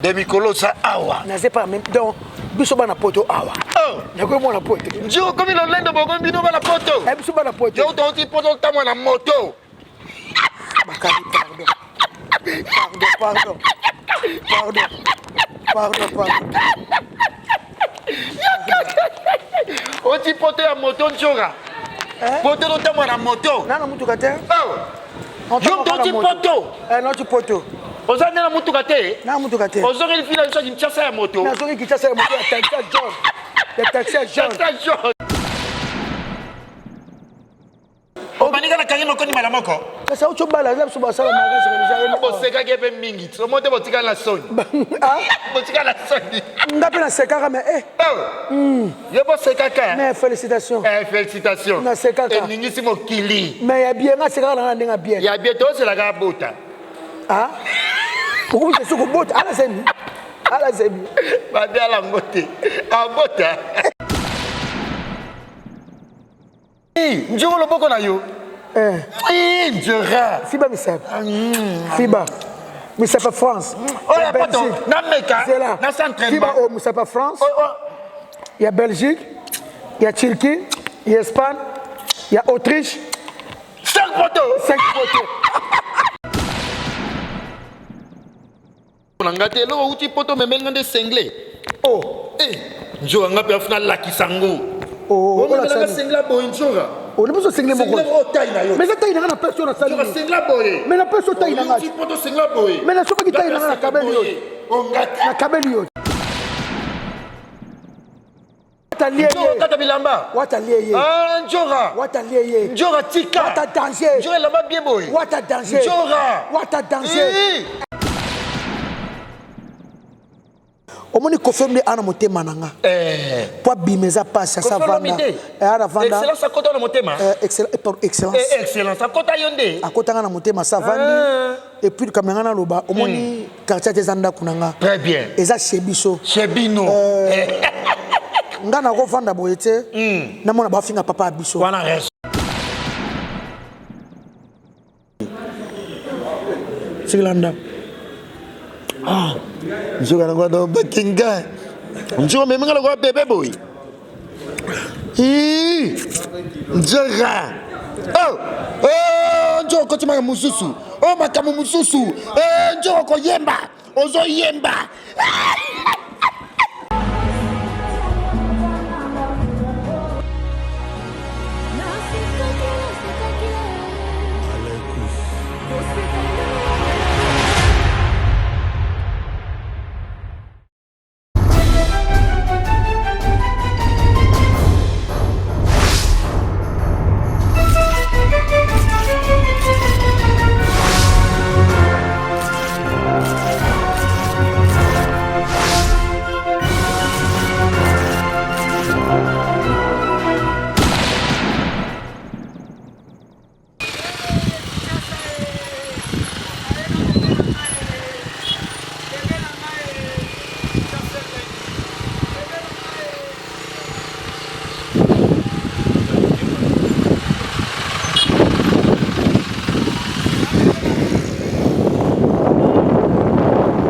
De mikolo oza awa. Naze pas même donc biso bana poto awa. Oh. Nakoki mwana poto. Njo komi lolendo bokomi bino bana poto. Eh biso bana poto. Yo toti poto tamwa na moto. Bakali pardon. Pardon pardon. Pardon. Pardon pardon. Oti poto ya moto njoka. Eh? Poto totamwa na moto. Nana mutuka te. Oh. Yo toti poto. Eh noti poto. Oza nde na mutuka te? Na mutuka te. Ozongeli fila biso Kinshasa ya moto. Nazongi Kinshasa ya moto ya taxi ya John. Ya taxi ya John. Taxi ya John. Obanika na kangi mokoni mbala moko. Kasi auti obala aza biso basala makasi. Bosekaki mpe mingi. Somo te botikala na soni. Ah? Botikala na soni. Nga mpe nasekaka mais eh. Oh. Yo bosekaka. Mais félicitations. Eh félicitations. Nasekaka. Eningisi mokili. Mais ya bien nga sekaka na ndenge ya bien. Ya bien tozelaka abota. Ah? Okomi soki kobota ala zemi. Ala zemi. Babiala yango te. Abota. Nzoko loboko na yo. Eh. Nzora. Fiba misapo. Mm. Fiba. Misapo France. Oh, ya Belgique. Na meka. Na centre. Fiba oh misapo France. Oh, oh. Ya Belgique, ya Turquie, ya Espagne, ya Autriche. 5 poteaux. 5 poteaux. Na nga te eloko outi poto omemeli nga nde sengle. Oh. Eh, nzoka nga mpe afuna alakisa ngo. Oh, omemela nga sengla boye nzoka. Olobi so sengle moko. Sengle oyo taille na yo. Mais eza taille na nga na pesi oyo nasali. Nzoka sengla boye. Mais na pesi oyo taille na nga. Outi poto sengla boye. Mais nasombaki taille na nga na kabeli oyo. Na kabeli oyo. Kata bilamba. Wata lie ye. Ah, Njora. Wata lie ye. Njora tika. Wata danger. Njora elamba bien boye. Wata danger. Njora. Wata danger. Omoni Koffi Olomide ana motema na nga. Eh. Po abima eza pasi asa vanda. Eh, ana vanda. Excellence akota na motema. Eh, excellence. Eh, excellence akota yo nde. Akota nga na motema asa vandi. Ah. Et puis kamera nga naloba omoni quartier ata eza ndako na nga. Très bien. Eza chez biso. Chez bino. Euh, nga nakovanda boye te. Namona bafinga papa ya biso. Wana raison. Sikela ndako. Ah, nzoka nango wana obaki nga. Nzoka omemi nga lokola bebe boye. Ii, nzoka. Oh, oh, nzoka okoti makambo mosusu. Oh, makambo mosusu. Eh, nzoka okoyemba. Ozoyemba.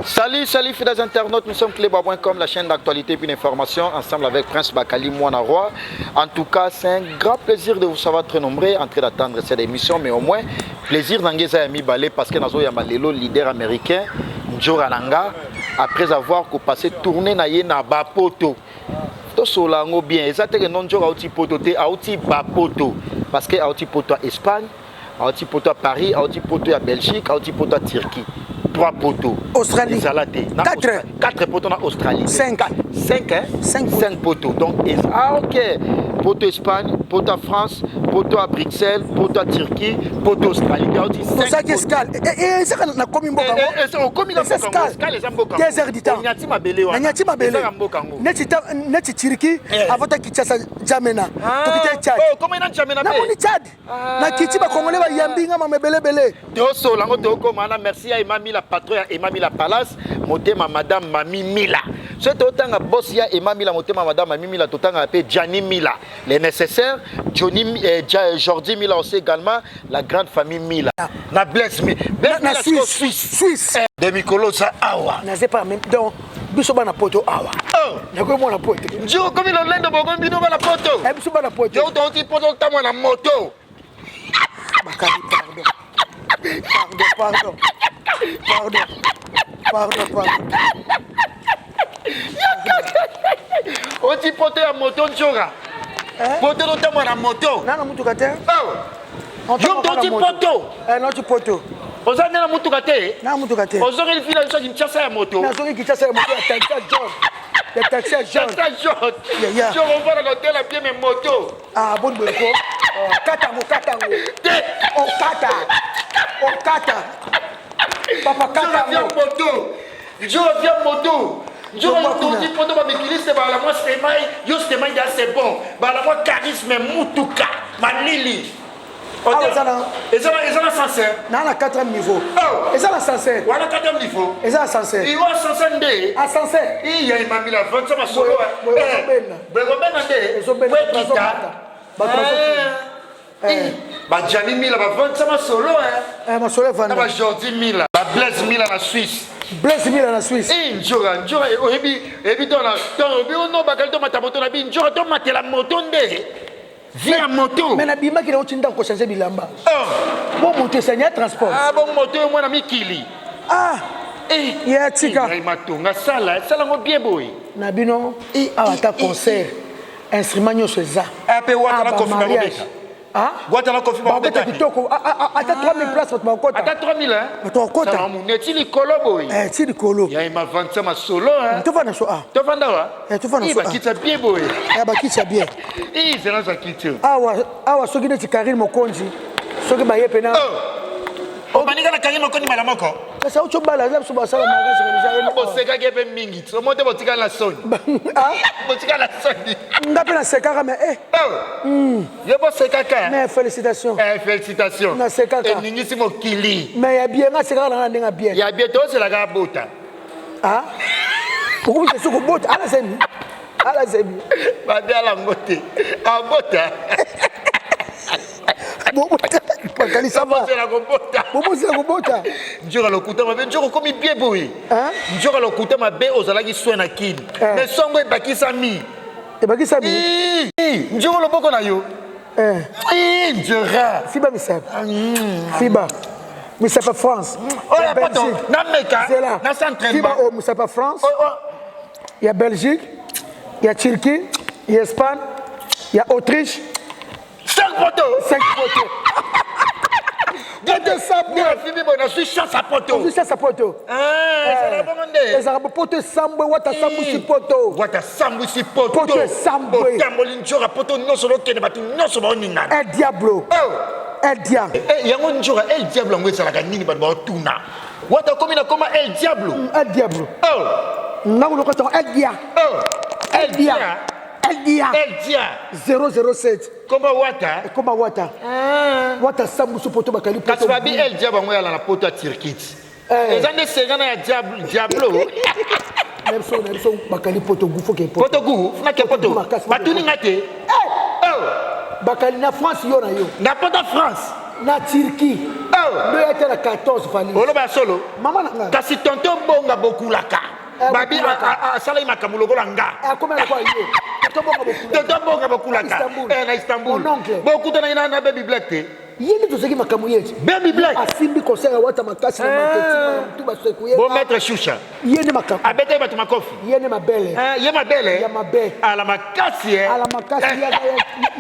Salut, salut fidèles internautes, nous sommes cléba.com, la chaîne d'actualité et puis d'information, ensemble avec Prince Bakali, Moana Roi. En tout cas, c'est un grand plaisir de vous savoir très nombreux en train d'attendre cette émission, mais au moins, plaisir d'Angeza Yami Balé parce que Nazo Yamalelo, leader américain, Njora Nanga, après avoir passé tourner na ye na Bapoto. Tosola yango bien, eza te que non Njora auti poto te, auti Bapoto parce que auti poto à Espagne, auti poto à Paris, auti poto à Belgique, auti poto à Turquie. 3 poteaux. Australie. Ezala te. 4. 4 poteaux na Australie. 5. 5 hein? 5 5 poteaux. Donc ah OK. Poteau Espagne, poteau à France, poteau à Bruxelles, poteau à Turquie, poteau Australie. Osaki escale. Et ça na komi mboka ngo. Okomi na mboka ngo. Escale eza mboka. 2 heures du temps. Nyati mabele wana. Na nyati mabele. Eza mboka ngo. Neti neti Turquie avant ta Kinshasa Djamena. Tokite Tchad. Oh, comment ina Djamena Na moni Tchad. Na kiti ba Congolais ba yambi nga mama ebele ebele. Tosola ngo tokoma na merci ya Emma Mila patron ya Emma Mila Palace motema madame Mami Mila. Soki totanga boss ya Emma Mila motema madame Mami Mila totanga pe Gianni Mila les nécessaires Johnny eh, Jordi Mila aussi également la grande famille Mila. Na blesse mi. Na, na Suisse. Suisse. Suisse. Eh. De mikolo oza awa. Naze pas même donc biso bana poto awa. Oh. Nakoki mwana poto. Njo okomi lolendo bokomi bino bana poto. Eh biso bana poto. Yo toti poto tamwa na moto. Bakali pardon. Pardon, pardon. Pardon. Pardon, pardon. Oti poto ya moto njoka. Eh? Poto totamwa na moto. Nana mutuka te? Oh. Yo toti poto. Eh noti poto. Oza nde na mutuka te? Na mutuka te. Ozongeli fila biso Kinshasa ya moto. Nazongi Kinshasa ya moto ya taxi ya John. Ya taxi ya John. Taxi ya John. Yeah, yeah. John ovanda na hotel ya bien mais moto. Ah bon boye ko. Oh, kata ngo kata ngo. Te. Okata. Okata. Papa kata ngo. moto. John via moto. John toti poto ba mikiliste ba la moi stemai, yo stemai da c'est bon. Ba la moi charisme mutuka malili. Awa eza na eza na eza na ascenseur. Na na 4e niveau. Oh. Eza na ascenseur. Wana 4e niveau. Eza ascenseur. Iwa ascenseur nde. Ascenseur. Iya imami la vente masolo. Boye ezobenda. Boye kobenda nde. Ezobenda. Boye Bato eh. Eh. Ba Gianni Mila ba vente masolo eh. Eh masolo evanda. Na ba Jordi Mila, ba Blaise Mila na Suisse. Blaise Mila na Suisse. Eh njoka njoka oyebi oyebi to na to oyebi ono bakali to mata moto na bi njoka to matela moto nde. Vie ya moto. Mais nabimaki na oti ndako kochange bilamba. Oh. Bo moto esani ya transport. Ah bon moto yo mwana mikili. Ah. Eh. Ya tika. Eh, matonga sala, sala ngo bien boye. Na bino eh, awa ata eh, concert. Eh. Instrument nyonso eza. Ah pe wata na kofi bakobeta. Ah? Wata na kofi bakobeta kitoko. Ah, ah, ah, ata 3000 places bato bakota. Ata 3000 hein. Bato bakota. Sala munene ti likolo boye. Eh ti likolo. Ya imavantisa masolo hein. Tofanda so ah. Tofanda wa? Eh tofanda so. Bakiti ya bien boye. Eh bakiti ya bien. Eh zela za kiti. Awa awa soki neti Karine Mokonzi soki baye pena. Oh. Obaninga na Karine Mokonzi mbala moko. Kasi auti obala eza biso basala mariage deja. Bosekaki ye mpe mingi. Somo te botikala na soni. Ah? Botikala na soni. Nga mpe nasekaka mais eh. Oh. Yo bosekaka. Mais félicitations. Eh félicitations. Nasekaka. Eningisi mokili. Mais ya bien nga sekaka na nga ndenge ya bien. Ya bien tozelaka abota. Ah? Okomisa soki obota ala zemi. Ala zemi. Babiala yango te. Abota. Bobota bakali ça va. Bobosela kobota. Bobosela kobota. Njoka lokuta mabe njoka okomi bien boye. Njoka lokuta mabe ozalaki soin na kin. Eh. Mais songo ebakisami. Ebakisami. Njoka loboko na yo. Eh. Njoka. Fiba misapo. Fiba. Misapo France. Oh ya poto na meka na centre. Fiba oh misapo France. Oh, oh. Ya Belgique, ya Turquie, ya Espagne, ya Autriche. 5 poto. 5 poto. Poto sambwe. Fimi boye nazwi chance ya poto. Ozwi chance ya poto. Ezalaka bongo nde. Ezalaka poto esambwe wata sambwisi poto. Wata sambwisi poto. Poto esambwe. Otamboli nzoka poto nyonso lokende bato nyonso baoningana. El Diablo. Oh. El Diablo. Eh, yango nzoka El Diablo yango ezalaka nini bato baotuna. Wata okomi na koma El Diablo. El Diablo. Oh. Ngango lokota El Dia. Oh. El Dia. El Dia. El Dia. 007. Komba Wata. Komba Wata. Ah. Wata sambusu poto bakali poto. Kasi babi El Diablo yango yala na poto ya Turquie. Eh. Eza nde sengana ya Diablo. Na biso na biso bakali poto gu faut que poto. Poto gu, funa ke poto. Batuni nga te. Eh. Oh. Bakali na France yo na yo. Na poto France. Na Turquie. Oh. Nde ya tala 14 valise. Oloba solo. Mama na nga. Kasi tonton bonga bokulaka. Eh, Babi bokulaka. asalaki makambo lokola nga. Eh, akomi lokola yo. Tonton bonga bokulaka. Tonton bonga bokulaka. Istanbul. Eh, na Istanbul. Mon oncle. Bokutanaki na Baby Black te. Ye nde tozalaki makambo ye. Baby Black. Asimbi concert ya Wata makasi na marketing, tu basekuye. Bo maître Shusha. Ye nde makambo. Abetaki bato makofi. Ye nde mabele. Eh, ye mabele. Ya mabe. Ala makasi eh. Ala makasi yaza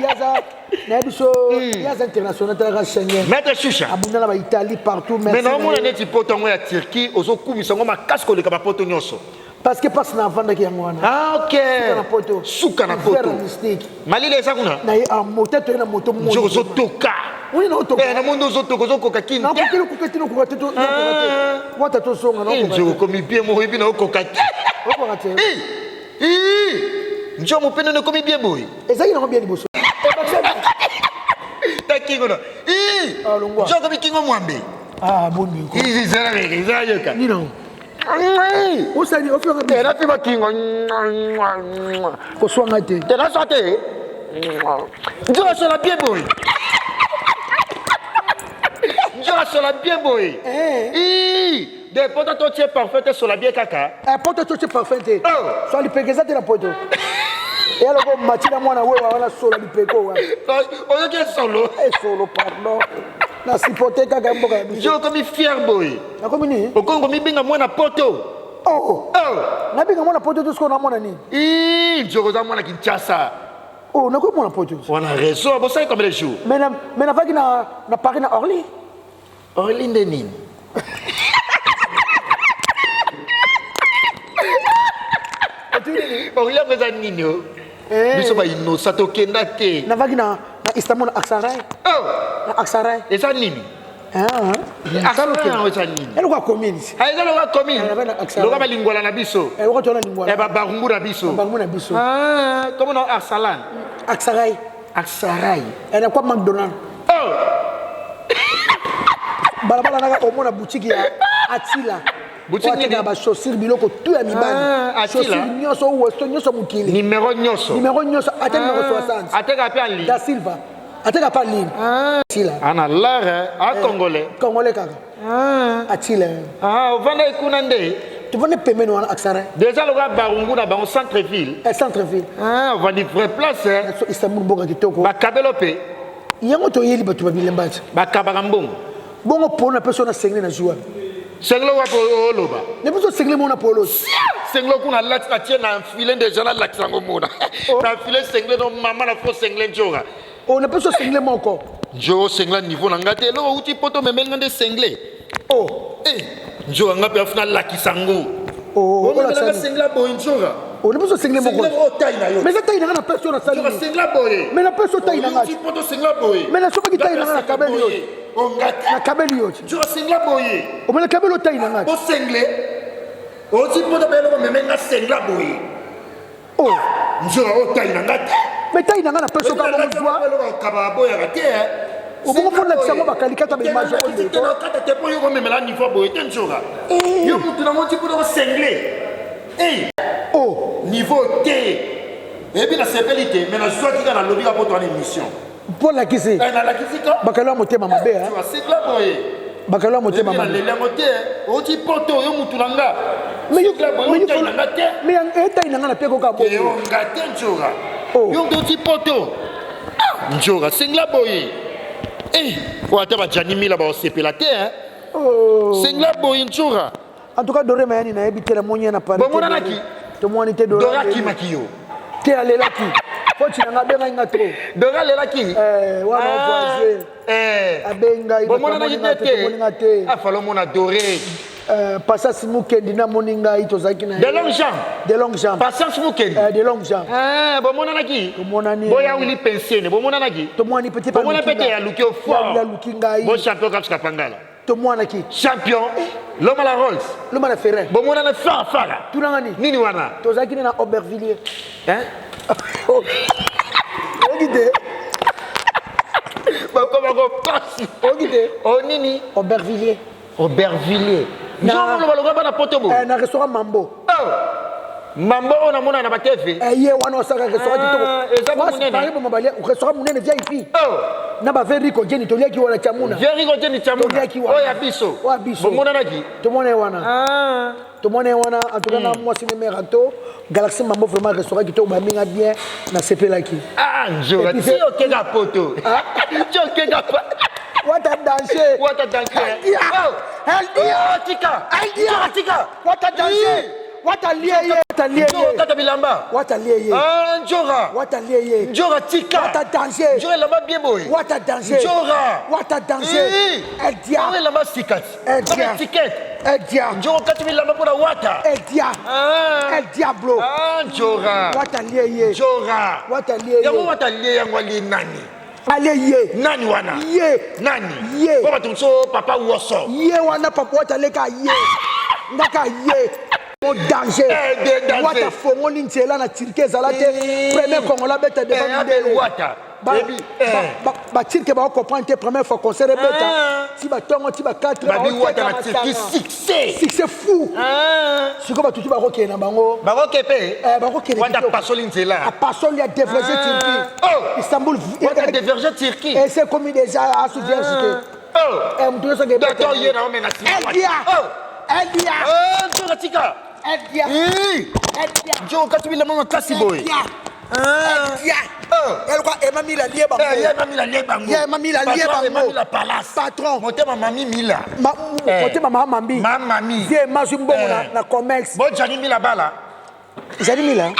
yaza na biso yaza international talaka Schengen. Maître Shusha. Abunda na ba Italie partout. Mais na omona neti poto yango ya Turquie ozokumisa yango makasi koleka bapoto nyonso. Parce que passe na avandaki yango wana. Ah ok. Suka na poto. Suka na poto. Mystique. Malili eza kuna. Na ye a moto to na moto mo. Nzoko ozotoka. Oui na otoka. Eh na mondo ozotoka ozokoka kini. Na kokeli koka te koka te to koka te. Wata to songa na koka. Nzoko komi bien mo yebi na okoka te. Okoka te. Eh. Eh. Nzoko mopene ne komi bien boye. Ezaki nango bien liboso. Ta kingo na. Eh. Ah longwa. Nzoko komi kingo mwambe. Ah boni ko. Izi zela reke, zela yoka. Nini nango? Osali ofilanga te nafi bakingo koswanga te te naswa te nzoka sola bien boye nzoka sola bien boye. De poto totie parfum te, sola bien kaka. Eh, poto totie parfum te. Oh. Sola lipeka eza te na poto. Eya loko mati na mwana wewa wana sola lipeko wana. Oyoki solo? Eh, solo pardon. Na supporter kaka mboka ya biso. Jo okomi fier boye. Nakomi nini? Okomi komibenga mwana poto. Oh. Oh. Nabenga mwana poto te sikoyo namona nini? Ii, Nzoko oza mwana Kinshasa. Oh, nakomi mwana poto. Wana raison, bosali combien de jours? Mais na mais navaki na na Paris na Orly. Orly nde nini? Orly yango eza nini o? Eh. Biso ba innocent tokenda te. Navaki na na Istanbul na Aksaray. Oh, Na Aksaray. eza nini? Ah. Aksaray yango eza nini? Eloko ya commune. Ah, eza lokola commune. Eh, na Aksaray. Lokola balingwala na biso. Eloko tona lingwala. Eh, babarungu na biso. Bango na biso. Ah, comment on Arsalan? Aksaray. Aksaray. Eh, na kwa McDonald. Oh, Balabala naka omona boutique ya Atila. Boutique nini? Oyo atekaka ba chaussures biloko tout ya mibali. Ah, Atila. Chaussures nyonso Weston nyonso mokili. numéro nyonso. Numéro nyonso ata numéro 60. Ateka pe en ligne. Da Silva. Ateka pa ligne. Atila. Ana l'art, a congolais. Congolais kaka. Atila. Ah, ovanda kuna nde. Tovandi pembeni wana Aksaray. Déjà lokola barungu na bango centre ville. Eh, centre ville. Ah, ovandi vraie place. Hein. So Istanbul mboka kitoko. Bakabelo pe, Yango toyeli bato ba bilemba ti. bakabaka mbongo. Bongo polo na peso na sengle na zuwa. Senglo wapi oloba? Na biso sengle mona polo. Senglo kuna lati na tie na enfile déjà na lakisa yango mona. Na enfile sengle no mama na fo sengle njoka. Oh, na peso sengle moko. Njo sengle niveau na nga te eloko outi poto memeli nga nde sengle. Oh, Eh, njoka nga mpe afuna lakisa yango. oh, Omemela nga olakisa. sengle boye njoka. Oh, na biso sengle moko. Sengle oyo taille na yo. Mais eza taille na nga na peso na sali. Njoka sengle boye. Mais na peso taille na nga. Outi poto sengle boye. Mais nasombaki taille na nga na kabeli oyo. Onga te. Na kabeli yo. Njoka sengle boye. Omela kabeli oyo taille na nga. Osengle. Oti poto mpe eloko meme nga sengle boye. Oh, Njoka oyo taille na nga te. mais taille na nga na peso ka bongo zwa. Eloko boyaka te. Obongo mpo olakisa yango bakalikata ba image oyo ndeko. Kata te mpo yo komemela niveau boye te njoka. Eh. Yo mutu nango ti mpona kosengle. Eh. Oh, Niveau te. Eyebi nasepeli te mais nazwaki kaka nalobi kaka po towana émission. mpo olakisi. Eh, nalakisi ka. Bakalo ya motema mabe hein. Asekla boye. Bakalo ya motema mabe. Naleli yango te. Oti poto yo mutu na nga. Mais yo Sekla boye mais yo otai na nga te. mais eh taille na nga na peko ka bongo. Yo nga te njoka. Oh. Yo nde oti poto. Ah, Njoka sengla boye. Eh, oyo ata bajani mila baosepela te hein. Oh. Sengla boye njoka. En tout cas Doré Mayani nayebi te namoni ye na Paris. Bomonanaki? Tomoni te Doré. Dora akimaki yo. Te alelaki. Foti na nga abengai nga trop. Dora alelaki. Eh, wana voyage. Eh. Abengai Bomonanaki te te. tomoni nga te. Afala omona Doré. Euh, Passas Mukendi namoni ngai tozalaki na ye. De longue jambe. De longue jambe. Patience Mukendi. Euh, de longue jambe. Ah, bomonanaki. Tomonani. Boya wili pensiene, bomonanaki. Tomwani petit Bomona pe te aluki yo fort. Aluki ngai. Bon champion kapsika pangala. Tomwanaki. Champion. L'homme à la Rolls. Loma na Ferrer. Bomonana fara fara. Tunanga nini? Nini wana? Tozalaki na Aubervilliers. Hein? Oyoki te? Bakoma ko pasi. Oyoki te? O nini? Aubervilliers. Aubervilliers. Nzongo loba loba bana poto bo. Eh, na restaurant Mambo. Oh. Mambo oyo namona na ba TV. Eh, ye wana osaka restaurant Ah, kitoko. eza Mwasi monene. Paris boma balia restaurant monene VIP. Oh. Na ba Verrico Jenny toliaki wana Chamuna. Verrico Jenny Chamuna. Toliaki wana. Oyo ya biso. Oyo ya biso. Bomonanaki. Tomona ye wana. Ah. Tomona ye wana en tout cas na mwasi ne mère anto Galaxy Mambo vraiment restaurant kitoko baminga bien nasepelaki. Ah, nzoka. Et puis, Ti okeka poto. Ti okeka poto. What a danger. What a danger. Eldia. Oh. Eldia. Oh, tika. Eldia. Nzoka, tika. What a danger. What a lie ye. What a lie Nzoka ye. kata bilamba. What a lie ye. Ah, nzoka. What a lie ye. Nzoka tika. What a danger. Nzoka elamba bien boye. What a danger. Nzoka. What a danger. Eh. Eldia. Nzoka elamba sika ti. Eldia. Nzoka ticket. Eldia. Nzoka kati bilamba mpona wata. Eldia. Ah. El Diablo. Ah, nzoka. What a lie ye. Nzoka. What a lie Yango ye. wata lie yango alie nani? Ale ye. Nani wana? Ye. Nani? Ye. Po bato mosusu papa woso. Ye wana papa wata leka ye. Ndaka ye. Mo danger. Eh, de danger. Wata fongoli nzela na Turquie ezala te. Eh. Premier Congolais abeta devant Eh, Abel mindele. Wata. Ba- Ebi, eh. Batirke baocomprendre te première fois concert ebeta Ah. ti batongo ti ba 4 Babi Wata na Turquie succès. Succès fou. Ah. Sikoyo batutu bakokende na bango. Bakoke pe. Eh, bakokende Wata kitoko. pasoli nzela. Apasoli ya déverger Ah. Turquie. Oh. Istanbul. Wata déverger Turquie. Et c'est commis déjà à sous vierge te. Oh. Eh, moto nyonso akebeta. Docteur ye na omena nsima. Eldia. Oh. Edia. Eh, nzoka tika. Edia. Eh. Edia. Nzoka kati bilamba makasi boye. Edia. Edia. Oh. Elokwa Emma Mila lie bango. Eh, ye Emma Mila lie bango. Ye Emma Mila lie Patron bango. Emma Mila palace. Patron. Motema mami Mila. Ma, Eh. motema mama mambi. Mama mami. Vie Emma zwi mbongo na, Eh. na Comex. Bo Gianni Mila bala. Gianni Mila.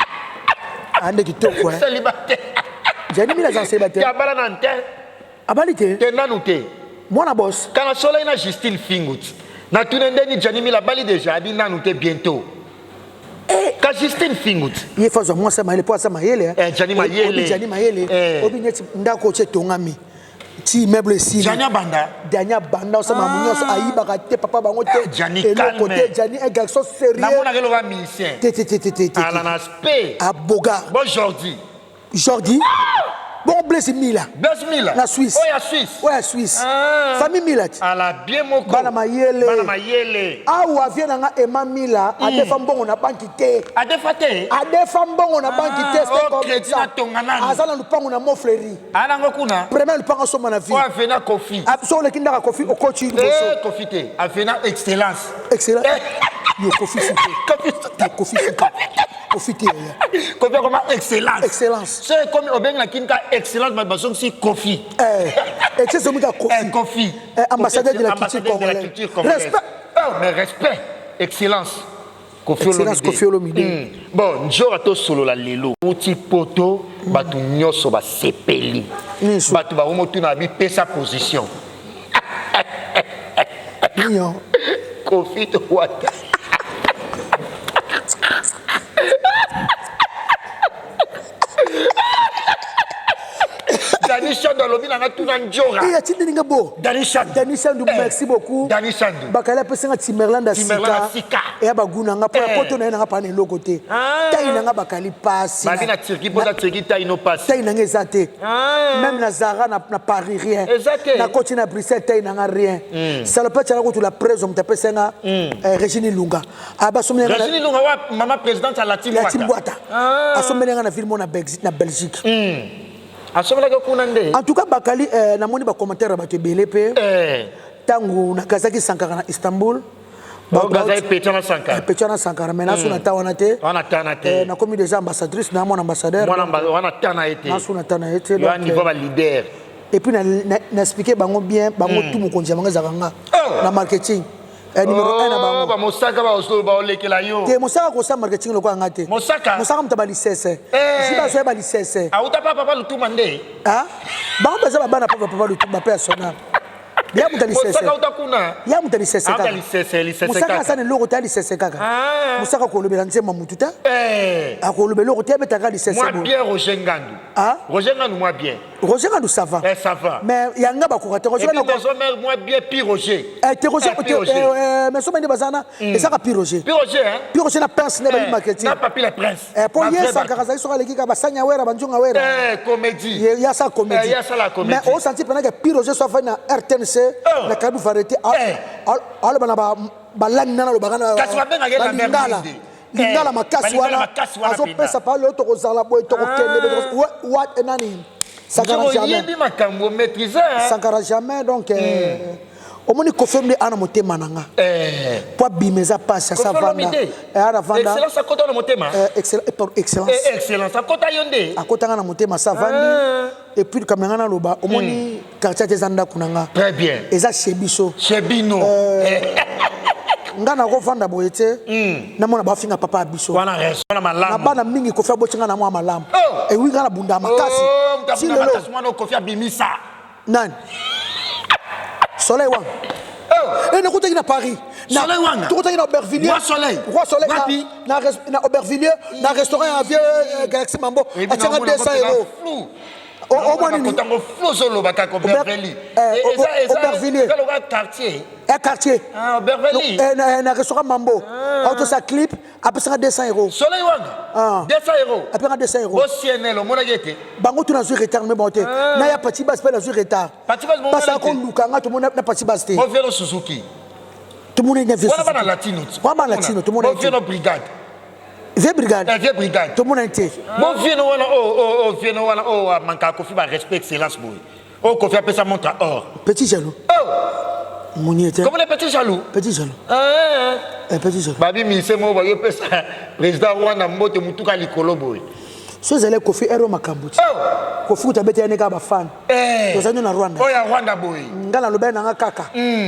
Ande kitoko eh. Célibataire. Gianni Mila aza célibataire. Te abala na nte. Abali te. Te nanu te. Mwana boss. Kana soleil na Justine Fingut. Na tune ndeni Gianni Mila bali déjà abi nanu te bientôt. Eh. Ka Justine Fingut. Ye fa zwa mwasi ya mayele po aza mayele. eh. Eh, Gianni Mayele. Obi Gianni Mayele. Eh. Obi neti ndako otie etongami. Ti immeuble esili. Gianni abanda. Gianni abanda osala makambo nyonso ayibaka te papa bango te. Eh, Gianni eloko calme. te Gianni un garçon sérieux. Namonaka eloka musicien. Te te te te te te. Ala na aspect. Aboga. Bon Jordi. Jordi. Bon Blaise Mila. Blaise Mila. Na Suisse. Oyo ya Suisse. Oyo ya Suisse. Ah. Famille Mila ti. Ala bien moko. Bana mayele. Bana mayele. Awa vie na nga Emma Mila adefa mbongo na banki te. Adefa te. Adefa mbongo na banki te. Ah, c'est oh, comme crédit ça. na tonga nanu. Aza na lupango na Montfleury. Ala ngo kuna. Premier lupango asomba na ville. Oyo avena Kofi. Ah, soki oleki ndaka Kofi okoti liboso. Eh, Kofi te. Avena excellence. Excellent. Eh. Yo Kofi suke. Kofi suke. Yo Kofi suke. Kofi te yaya. Kofi akoma excellence. Excellence. So ekomi obengi na kini ka excellence bato bazongisi Kofi. Eh, excellence omuta Kofi. Eh, Kofi. Eh, ambassadeur de la culture Ambassadeur de la congolaise. culture congolaise. Respect. Oh, mais respect. Excellence. Kofi Excellence Olomide. Kofi Olomide. Bon, nzora tosolola lelo. Uti poto, bato nyonso basepeli. Nyonso. Bato bakomotuna bipesa position. Mignon. Kofi to wata. Dani Shandu alobi na nga tuna njora. Eh, atindi nga bo. Dani Shandu. Dani Shandu, Eh. merci beaucoup. Dani Shandu. Bakali apesi nga Timberland ya Timberland ya sika. sika. Eya bagu na nga mpo na Eh. poto na ye na nga pana eloko te. Ah. Tai na nga bakali pasi. Babi na Turquie mpo na Turquie tai no passe. Tai na nga eza te. Ah. Même na Zara na, na Paris rien. Eza te. Na koti na Bruxelles tai na nga rien. Salopette ya kutu la presse moto apesi nga eh, Régine Lunga. Abasombeli nga na- Régine Lunga wa mama présidente ya Latin ya Timbwata. Ah. Asombeli nga na ville mo na Belgique. Na Belgique. Asombelaki kuna nde. En tout cas bakali eh, namoni ba commentaire ya bato ebele mpe. Eh. ntango nakazaki sankara na istanbul Oh, Gazaki Petia na Sankara. petia na sankara mais nasu na ta wana te Wana tana te. Eh, nakomi déjà ambassadrice na mwana ambassadeur Mwana wana tana ye te. nasu na ta na ye te Yo donc, niveau ba leader. et puis na, na, na expliqué bango bien bango tout mokonzi ya bango ezalaka nga Oh. na marketing eh, numéro 1 na Oh, bango ba mosaka ba osolo ba olekela yo. te mosaka kosala marketing lokola nga te Mosaka? mosaka moto ya balisese Eh. si bazoya balisese Auta pa papa Lutuma nde. Ah? bango baza babana papa papa lutumba mpe ya sonar ya moto ya lisese Mosaka auta kuna. ya moto ya lisese Auta kaka lisese, lisese mosaka kaka. aza na eloko te ya lisese kaka Ah. mosaka akolobela nzembo ya motu te Eh. akolobela eloko te abetaka lisese Moi boye bien Roger Ngandu. Ah? Roger Ngandu moi bien. roger ngandu ça va Eh, ça va. mais yanga bakoka te Et roger puis Ngandu- maison mère moi bien Pi Roger. Eh, te roger Eh, te- Pi Roger. eh, eh, maison mende baza na ezaka pi roger Pi Roger hein. pi roger na pince nde Eh, babi marketing Na papi le prince. Eh, po Ba ye vrai sankara bato. azali soki aleki kaka basanya wera banzonga wera Eh, comédie. Ye- ye asala comédie Eh, ye asala comédie. mais osanti mpena ke pi roger so afai na rtnc Oh. na karibu varité Eh. aloba na balangi nana alobaka na Kasi babengaka ye la mère balingala Linde. lingala Eh, makasi balingala wana makasi wana azopesa mpenza. pa lelo tokozala boye tokokende boye, wa nani sankara Nzoko jamais yebi makambo maîtriser hein. sankara jamais donc eh, omoni kofi nde ana motema na nga Eh. po abima eza pasi asa Kofi vanda Olomide. Eh, ana vanda Excellence akota na motema. Eh, eh, pardon, excellence Eh, excellence akota yo nde. akotanga na motema asa vandi et puis likambo na nga naloba omoni quartier ate eza ndako na nga Très bien. eza chez biso Chez Bino. Eh, nga nakovanda boye te namona bafinga papa ya biso wana raison na na malamu. bana mingi kofi abotinga na mwa malamu Oh. ewi nga na bunda makasi Oh, ti mutafuna lelo makasi mwana Kofi abimisa. nani soleil wanga Oh. Eh, nakutaki na paris Soleil Wanga. tokutaki na aubervilliers Roi Soleil. roi soleil na- Wapi? na res- na aubervilliers na restaurant ya vieux euh, galaxy mambo Et puis, atianga naomona 200 mpenza euros flou. Omoni nini Kotango flou ozoloba kaka Aubervilliers. Eh, Eh, Aubervilliers. eza lokola quartier. un quartier Ah, Aubervilliers. Eh, na restaurant mambo aotosa clip apesanga 200 euros Soleil Wanga. Ah. 200 euros. apesanga 200 euros Bo CNL omonaki ete. bango tu nazwi retard me bango te naya pati base mpe nazwi retard Pati Base bomona basala te. koluka nga tomoni na pati base te Bo Velo Suzuki. tomoni na vie Wana bana latino. Wana bana latino, tomona Bo ete. Velo Brigade. vie brigade Eh, Vie Brigade. tomona te Bo Velo wana oh oh oh Velo wana oh amanka Kofi ba respect excellence boye. Oh Kofi apesa montre or. petit jaloux Oh. Mounier te. Comment les petits jaloux? Petit jaloux. Ah, eh, petit jaloux. Babi mise mo ba yopesa président Rwanda mbote mutuka likolo boye. So ezali Kofi ero makambo ti. Oh. Kofi kuta bete yane kaka bafan. Eh. Tozali na Rwanda. Oyo ya Rwanda boye. Nga nalobaki na nga kaka.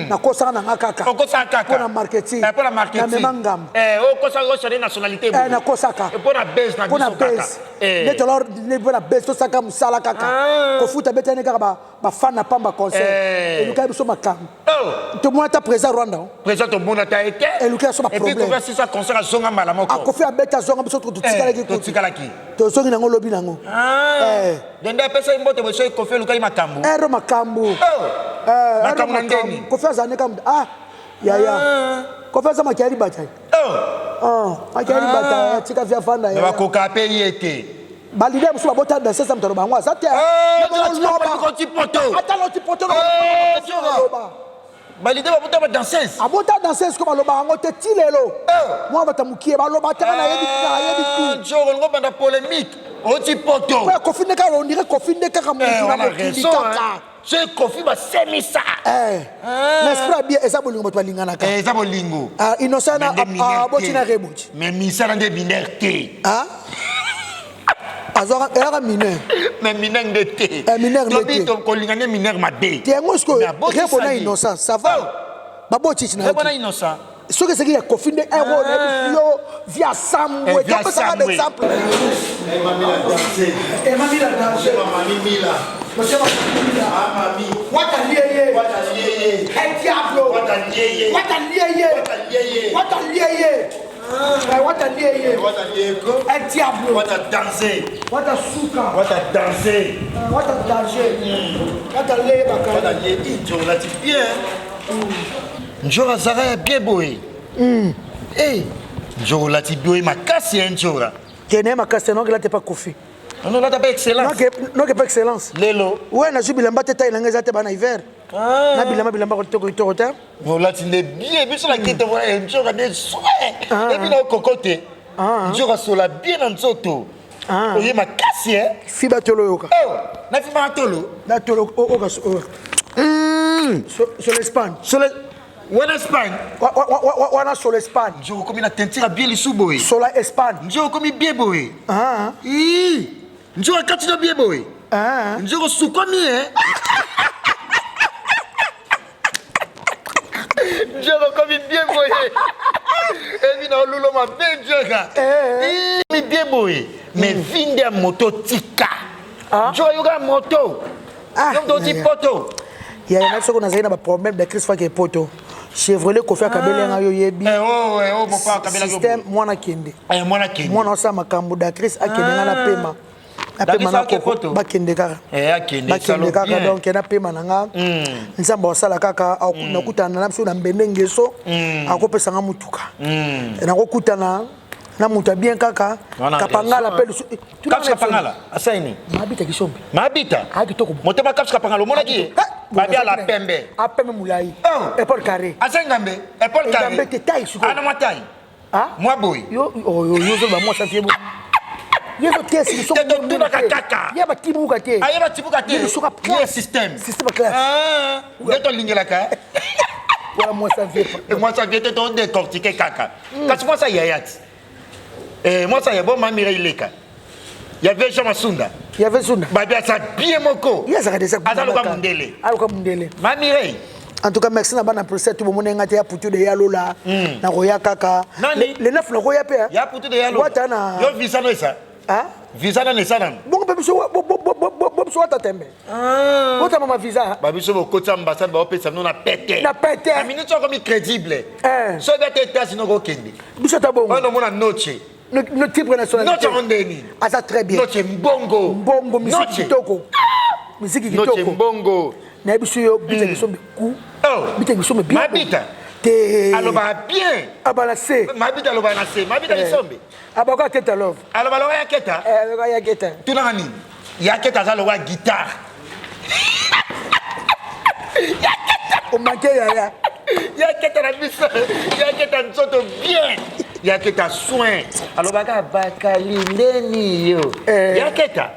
Nakosaka na nga kaka. Okosaka kaka. Mpo na marketing. Eh, mpo na marketing. Namema ngambo. Eh, okosaka osali nationalité boye. Eh, nakosaka. Mpo na base na Mpo na biso kaka. base. Eh. Nde tolor mpo na base tosaka mosala kaka. Ah. Kofuta bete yane kaka bafan na pamba concert. Eh. Elukaki biso makambo. Oh. Tomona ata président Rwanda. Président tomona ata ye te. Eluki ya so ba Et puis problème. Kofi asisa concert azonga mbala moko. Akofi abeta azonga biso totikalaki Eh, totikalaki. Tozongi nango lobi nango. Ah. Eh. Dende apesa ye mbote boye soki Kofi elukaki makambo. Ero makambo. Oh. Eh, ero Makambo na makambo. ndeni. Kofi azala nde kaka ah yaya. Ah. Kofi aza makiali bata. Oh. Ah, makiali bata tika via fanda Mais yaya. bakoka mpe ye te. Ba leader mosusu babota danseuse ya moto aloba yango aza te. Eh, Loba, tika poto, poto. Ata loti poto, loba, Eh, loba, loba. Ba leader babota ba danseuse. Abota danseuse ko baloba yango te ti lelo. Eh. Mwa bato ya mokie baloba te nayebi nayebi Ah, tu. Nzoro olingo banda polémique. Oti poto. Po Kofi nde kaka on dirait Kofi nde kaka motu Eh, na wana mokili raison. kaka. hein. Soki Kofi basemisa. Eh. Ah. Na esprit ya bien eza bolingo bato balinganaka. Eh, eza bolingo. Ah, innocent na Mais nde mineur aboti te. na reboti. Mais misala nde mineur te. Ah? Azwaka elaka mineur. Mais mineur nde te. Eh, mineur nde Tobi te. to- kolinga nde mineur mabe. Te yango sikoyo Mais abotisa rebo na ye. innocent ça va. Oh. Baboti ti na Rebo na yo. innocent. Soki ezalaki ya Kofi nde ero nayebi yo via Sambwe. Eh, via Topesaka Sambwe. exemple. Emami la danger. Monsieur Mami Mila. Wata lieye. El diablo. Wata lieye. Wata lieye. Wata lieye. Wata lieye. Eh, Wata lieye. El diablo. Wata danser. Wata suka. Wata danser. Eh, Wata danger. Wata lieye bakali. Wata lieye. Nzoro lati bien. Nzoro azalaka ya bien boye. Eh, Nzoro lati boye makasi ya Nzora. Kene makasi noki late pa Kofi. Ono lata pe excellence. Noki pa excellence. Lelo. We nazwi bilamba te tai na ngai eza te bana hiver. Na bilamba bilamba kitoko kitoko te. Olati nde bien biso na kete wana nzoka nde soin epi na okoko te nzoka asola bien na nzoto Ah. oye makasi e Fi batolo yoka. na fimaka tolo Na tolo oka sur l'Espagne. sole wana espagne Wana sur l'Espagne. nzoka okomi na teinture ya bien lisu boye Sur la Espagne. nzoka okomi bien boye Ah. Ii, nzoka kati no bien boye Ah. nzoka osukwami e nzoka okomi bien boye epi na olulo mabe nzoka Eh. mi bien boye mais vi nde ya moto tika nzoka yoka moto Ah, yo moto oti yaya. poto Yaya na soko nazali na ba problème de crise fake poto. Chevrolet Kofi akabeli nga yo yebi. Eh, oh, eh, oh, mopa akabelaki yo Système boye. mwana kende. Eh, mwana kende Mwana osala makambo da crise akende nga na pema. Na Da pema Chris na ake koko poto. bakende kaka. Eh, akende, Bakende salo kaka bien. donc na pema na nga. Nzambe asala kaka nakutana na biso na mbende ngeso akopesa nga mutuka. Nakokutana na moto ya bien kaka Wana kapangala raison, mpe lisu Kapsi kapangala asali nini mabita kisombe mabita Ah, kitoko. motema kapsi kapangala omonaki ye babi ala pembe apembe molai Oh. epole carré asali ngambe epole Ngambe te, taille sikoyo. ana mwa tai Ah? mwa boye yo oyo yo ozoba mwasi afie bo ye ezotesi Te totunaka kaka. ye batibuka te ayeba tibuka te Ye lisuka ye système système ya classe Ah, nde tolingelaka wala mwasi afie mwasi avie te todécortique kaka kasi mwasi ayaya ti Eh, mwasi aya bo mamira ileka ya vie Jean Masunda yave sunda babi aza bien moko ye azalaka deja aza loka mundele aluka mundele mamirei en tout cas merci na bana prese tu bomoni nga te ya putu de ya lola nakoya kaka Nani? le neuf nakoya mpe ya putu de ya lola wata na yo visa no esa Ah? visa nano esa nano bongo mpe biso bo biso wata tembe otama visa babiso bokoti ambassade baopesa bino na pete Na pete. na minute okomi crédible Eh. soki ata états-unis okokende biso ata bongo oyo nomona noche no type nationalité noche yango ndeni aza très bien noche mbongo mbongo misiki Noche. kitoko misiki noche kitoko mbongo nayebi so yo bita biso ku Oh. bita biso bien Mabita. te alobaka bien abala se mabita alobaka na se mabita lisombe abaka teta love aloba loka ya keta abaka ya keta tunaka nini ya keta aza loka guitare omanke yaya ya keta na biso ya keta nzoto bien ya keta soin alobaka bakali ndeni yo Eh. ya keta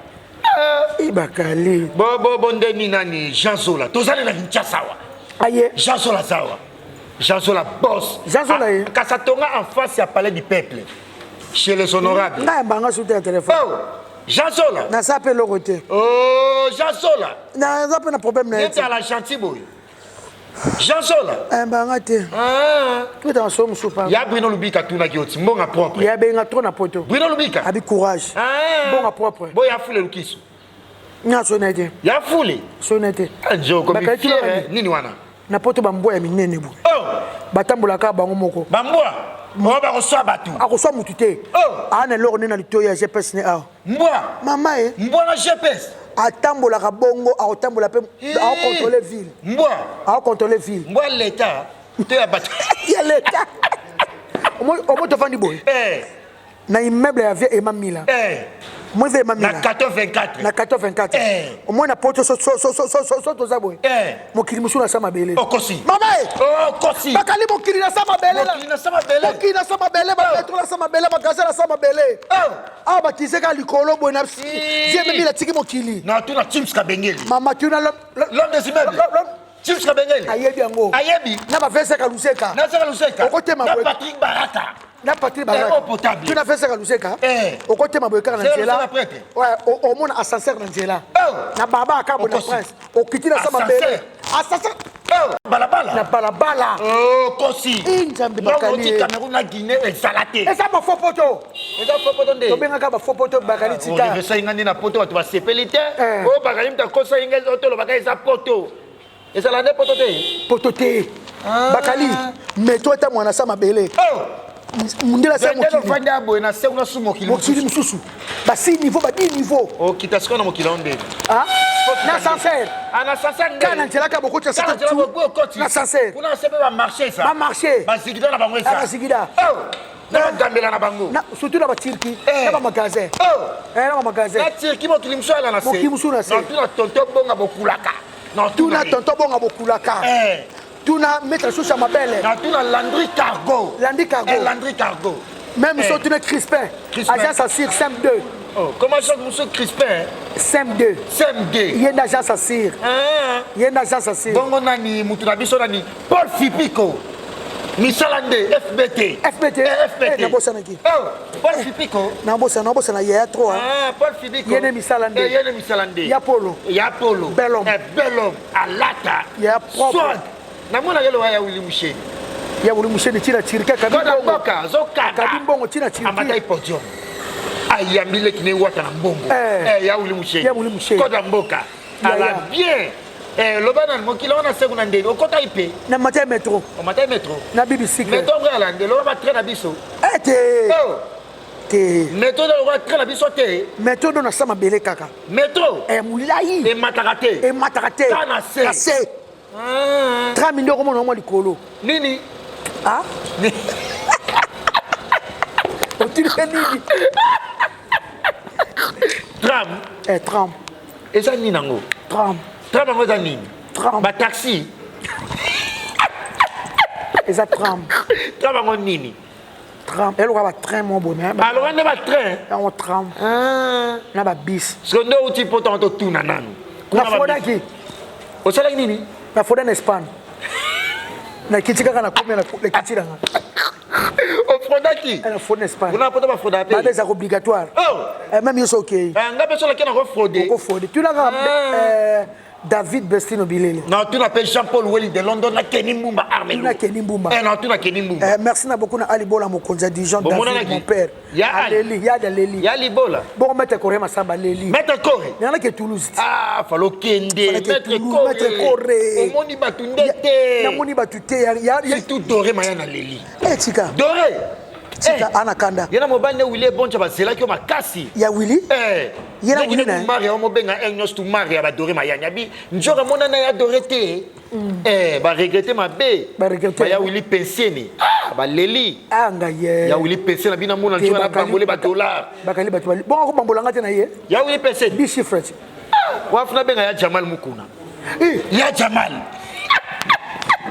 ibakali bo bo bo ndeni nani Jean Zola tozali na Kinshasa wa Aye. Jean Zola aza awa. Jean Zola boss. Jean Zola ye. Ah, kasi atonga en face ya palais du peuple, chez les honorables. Ngai yambanga su te ya telefone. Oh, Jean Zola. Naza mpe eloko te. Oh, Jean Zola. Naza mpe na problème na ye. Neti ala gentil boye. Jean Zola. Ayambanga te. Ah. Tobetaka solo mosusu pa. Ya Bruno Lubika atunaki yo ti mbonga propre. Ya benga trop na poto. Bruno Lubika. Abi courage. Ah. Mbonga propre. Boya fule lukisu. Nga so na te. Ya fule. So na te. Njo komi fier nini wana? Na poto bambwa ya minene boye. Oh. Batambolaka bango moko. Bambwa. Oyo bakoswa bato. Akoswa mutu te. Oh. Aa na eloko nde na litoyi ya GPS ne awa. Mbwa. Mama ye. Mbwa na GPS. Atambolaka bongo, akotambola mpe akocontrole ville. Mbwa. Akocontrole ville. Mbwa leta to ya bato. Ya leta. Omoi tofandi boye. Eh. Na immeuble ya vie Ema Mila. Eh. Omoi vie Ema Mila. Na 1424. Na 1424. Eh. Omoi na poto so toza boye. Eh. Mokili mosusu na sa mabele. Okosi. Mama e. Okosi. Bakali mokili na sa mabele. Mokili na sa mabele. Mokili na sa mabele, ba petro na sa mabele, ba gaz na sa mabele. Oh. Awa bakise kaka likolo boye na vie Ema Mila tiki mokili. Na tuna Chips Kabengeli. Mama tuna l'homme des immeubles. Chips Kabengeli. Ayebi yango. Ayebi. Na ba Veseka Luseka. Na Veseka Luseka. Okotema Na Patrick Baraka. Na Patrick Baraka. Eau potable. Tuna Veseka Luseka. Eh. Okotema boye kaka na Zero nzela. Luseka prêtre. Ouais, omona ascenseur na nzela. Oh. Na baba akabo na Okosi. prince. Okiti na sa mabele. Ascenseur. Oh, balabala. Na balabala. Oh, kosi. Eh, Nzambe bakali. Oti Cameroun na Guinée ezala te. Eza ba faux poto. Eza faux poto nde. Tobengaka ba faux poto bakali tika. Orevesa inga nde na poto bato basepeli te. Eh. Oyo bakali mutu akosa inga otolobaka eza poto. Ezala nde poto te. Poto te. Bakali metro ata mwana sa mabele. Oh. Mundela sa mokili. Mokili. Ofandi boye na se kuna su mokili. Mokili mosusu. Ba 6 niveau ba 10 niveau. Okita sikoyo na mokili yango nde. Ah? Na ascenseur. Ah, na ascenseur nde. Kana nzela ka bokoti Kana ascenseur. nzela bokoki okoti. Na ascenseur. Kuna se mpe ba marché eza. Ba marché. Ba zigida na bango eza. Ah, ba zigida. Oh. Na bagambela na bango. Na surtout na ba Turquie, Eh. na ba magasin. Oh. Eh, na ba magasin. Na Turquie mokili mosusu ala na se. Mokili mosusu na se. Na tuna tonton bonga bokulaka. Na Tuna tonton bonga bokulaka. Eh. Tuna maître Choucha Mabele. Na tuna Landry Cargo. Landry Cargo. Eh, Landry Cargo. Même Eh. so tuna Crispin. Crispin. Agence Assir CM2. Oh, comment ça monsieur Crispin? CM2. CM2. Ye nde agence Assir. Ah. Ye nde agence Assir. Bongo nani mutu na biso nani Paul Fipiko. Misala nde FBT. FBT. Eh, FBT. Eh, nabosanaki. Oh, Paul Fipiko. Nabosana, nabosana yaya trop. Hein. Ah, Paul Fipiko. Ye nde misala nde. Eh, ye nde misala nde. Ya Polo. Ya Polo. Bel homme. Eh, bel homme. Alata. Ya propre. Swag. Namona yelo ya Willy Musheni. Ya Willy Musheni tina Turquie kabi Kota mbongo. mboka zokanga. Kabi mbongo tina Turquie. Amatai podium. Ayambi leki ne wata na mbongo. Eh. Eh, ya Willy Musheni. Ya Willy Musheni. Kota mboka. Ya, Ala ya. bien. Eh, loba na mokili wana se kuna ndenge okota ipe. Na matin metro. O matin metro. Na bibicycle. Metro ngo ala ndelo ba train na biso. Eh te. Oh. Te. Metro do ba train na biso te. Metro do na sama bele kaka. Metro. Eh mulayi. Emataka te. Emataka te. Ka na se. Na se. Ah. Tram nde okomona mwa likolo. Nini? Ah? Otili nini? Tram. Eh tram. Eza nini yango? Tram. Tram yango eza nini? Tram. Ba taxi. Eza tram. Tram yango nini? Tram. Eloko ba train mo boye. Aloka nde ba train. Yango tram. Ah. Na ba bis. Siko nde outi poto yango totuna nanu. Na frodaki. Osalaki nini? Na froda na Espagne. Nakiti kaka na komi na kiti nanga. Ofrodaki? Na froda na Espagne. Kuna poto ba froda pe. Ba eza obligatoire. Oh. Eh, même yo so okei. Eh, nga pe so laki na ko frauder. Oko frauder. Tuna kaka Ah. David Bestino Bilele. Na tuna pe Jean-Paul Welly de London na Kenny Mbumba Armelo. Tuna Kenny Mbumba. Eh, na tuna Kenny Mbumba. Eh, merci na beaucoup na Ali Bola mokonzi ya Dijon Bon, David monanaki. mon père. Ya Ali. Aleli, ya Aleli. Ya Libola. Bon maître Coré Masamba Leli. Maître Coré. Nana ke Toulouse. Ah, falo kende. Fallait que Maître Toulouse, Coré. Maître Coré. Omoni batu nde te. Namoni batu te ya ya ya- Surtout Doré Maya na Leli. Eh tika. Doré. Tika Eh. ana kanda. Ye na mobali nde Willy Eboncha bazelaki yo makasi. Ya Willy? Eh. Ye na Ndenge Willy na ye? Maria omobenga un nyonso tu Maria ba Doré Mayani abi nzoka monana ya Doré te. Eh, ba regretter mabe. Ba regretter. Ba ya Willy Penseni. Ah, ba leli. Ah nga ye. Ya Willy Penseni abi na mona Te nzoka na bakali- bambole ba dollar. Bakali batu bali. Bon ko bambola nga te na ye. Ya Willy Penseni. Bi chiffre. ti. Wafuna benga ya Jamal Mukuna. Eh, Ya Jamal.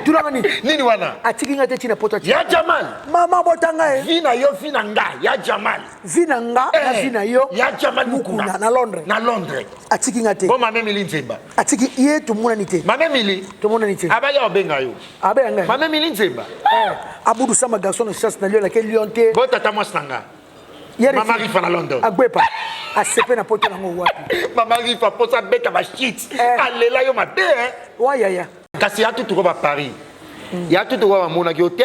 Tunanga nini? Nini wana? Atiki nga te tina poto atiki. Ya Jamal. Mama botanga ye. Vie na yo, vie na nga, ya Jamal. Vie na nga, na eh, vie na yo. Ya Jamal Mukuna. Na Londres. Na Londres. Atiki nga te. Bon mame Mili Nzemba. Atiki ye tomonani te. Mame Mili. Tomonani te. Abaya obenga yo. Abenga ngai. Mame Mili Nzemba. Eh, Abudu Sama garçon de chasse na Lyon, laquelle Lyon te. Bon tata mwasi na nga. Mama Rifa na London. Agwepa. Asepe na poto nango wapi? Mama Rifa posa beta ba shit. Eh. Alela yo mabe hein. Wa yaya. Kasi ya tutu ko ba Paris. Ya tutu ko ba monaki yo te.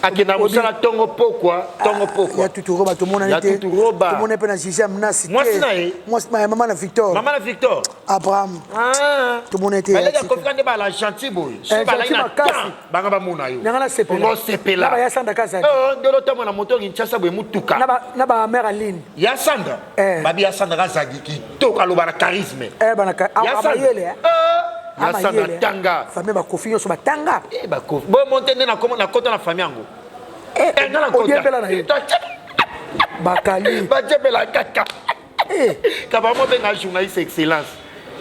Akenda mosala tongo pokwa, tongo pokwa. Ya tutu roba tomonani te. Ya tutu roba. Tomoni pe na Gigi Amnasi te. Mwasi na ye. Mwasi na mama na Victor. Mama na Victor. Abraham. Ah. Tomoni te. Baleki kofi nde bala gentil boye. Eh, Soki balaki na temps, banga bamona yo. Nanga na sepela. Ongo sepela. Na ba ya Sandra Kazadi. Oh, ndolo tamona moto Kinshasa boye mutuka. Na ba mère Aline. Ya Sandra. Eh. Babi ya Sandra Kazadi kitoko aloba na charisme. Eh bana ka. Ya Sandra. Amayele. Eh. Ya Sandra tanga. Famille ba Kofi nyonso batanga. Eh ba Kofi. Bo monte nde na komo na kota na famille yango. Eh, eh nga na kota. Odiembela na ye. Bakali. Badiembela kaka. Eh. Kaba mo benga journaliste excellence.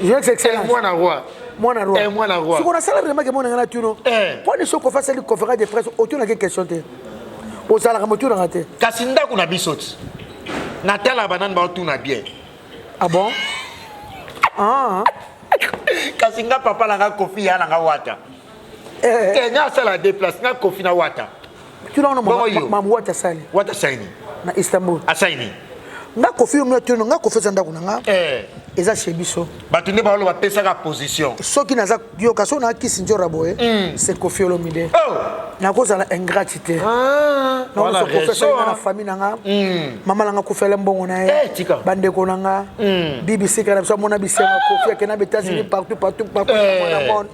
Journaliste excellence. Eh, mwana roi. Mwana roi. Eh, mwana roi. Siko nasala remarque mona nga na tuno. Eh. Poni soko fasali conférence de presse otunaki question te. Ozalaka motunaka te. Kasi ndako na biso ti. Natala banani baotuna bien. Ah bon? Ah. Kasi nga papa na nga Kofi ya na nga wata. Eh. Eh nga asala déplace nga Kofi na wata. Tuna wana Bongo yo. mamu wata asali. Wata asali nini? Na Istanbul. Asali nini? Nga Kofi yo tuna nga Kofi eza ndako na nga. Eh. Eza chez biso. Bato nde baolo bapesaka position. Soki naza yoka soki na kisi nzora boye, c'est Kofi Olomide. Oh. Nakozala ingrate te. Ah. Nakozala Wana Kofi raison, asali nga na hein. famille na nga. Mama na nga akufela mbongo na ye. Eh, tika. Bandeko na nga. BBC kaka na biso amona bisengo Kofi akenda ba États-Unis partout partout partout Eh. na monde.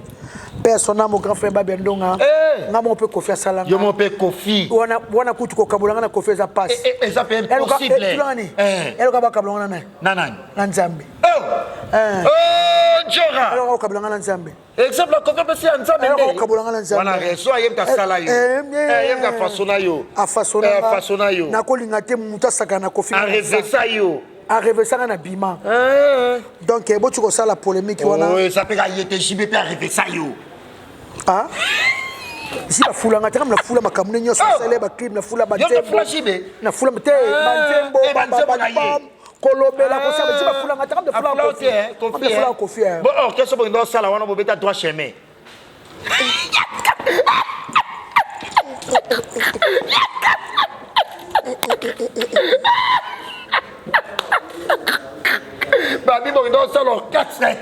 Père son âme, mon grand frère Babia Ndonga. Eh. Nga moko mpe Kofi asala nga. Yo moko mpe Kofi. Wana wana kutu kokabola nga na Kofi eza passe. Eh, eh, eza mpe impossible. Eluka nani? Eh. Eluka bakabola nga na nani? Na nani? Na Nzambe. Oh. Eh. Oh, Njora. Eluka kokabola nga na Nzambe. Exemple ya Kofi apesi ya Nzambe nde. Eluka kokabola nga na Nzambe. Wana raison aye moto asala yo. Eh, eh, Eh, ye moto afasona yo. Afasona Eh, nga. afasona yo. Nakolinga te moto asakana na Kofi. Arevesa yo. Arevesanga na bima. Eh. Donc boti kosala polémique wana. Oh, eza mpe ka ye te JB mpe arevesa yo. Ah? Si bafulanga te kama nafula makambo nde nyonso Oh. nasala ba clip nafula Yo nde fula JB? nafula te banzembo Eh, banzembo na ye. kolobela kosala si bafulanga te kama nafula Afula te, eh, Kofi Kofi, eh. nafula Kofi eh. Bon, orchestre bokende osala wana bobeta droit chemin. Babi bokende osala orchestre.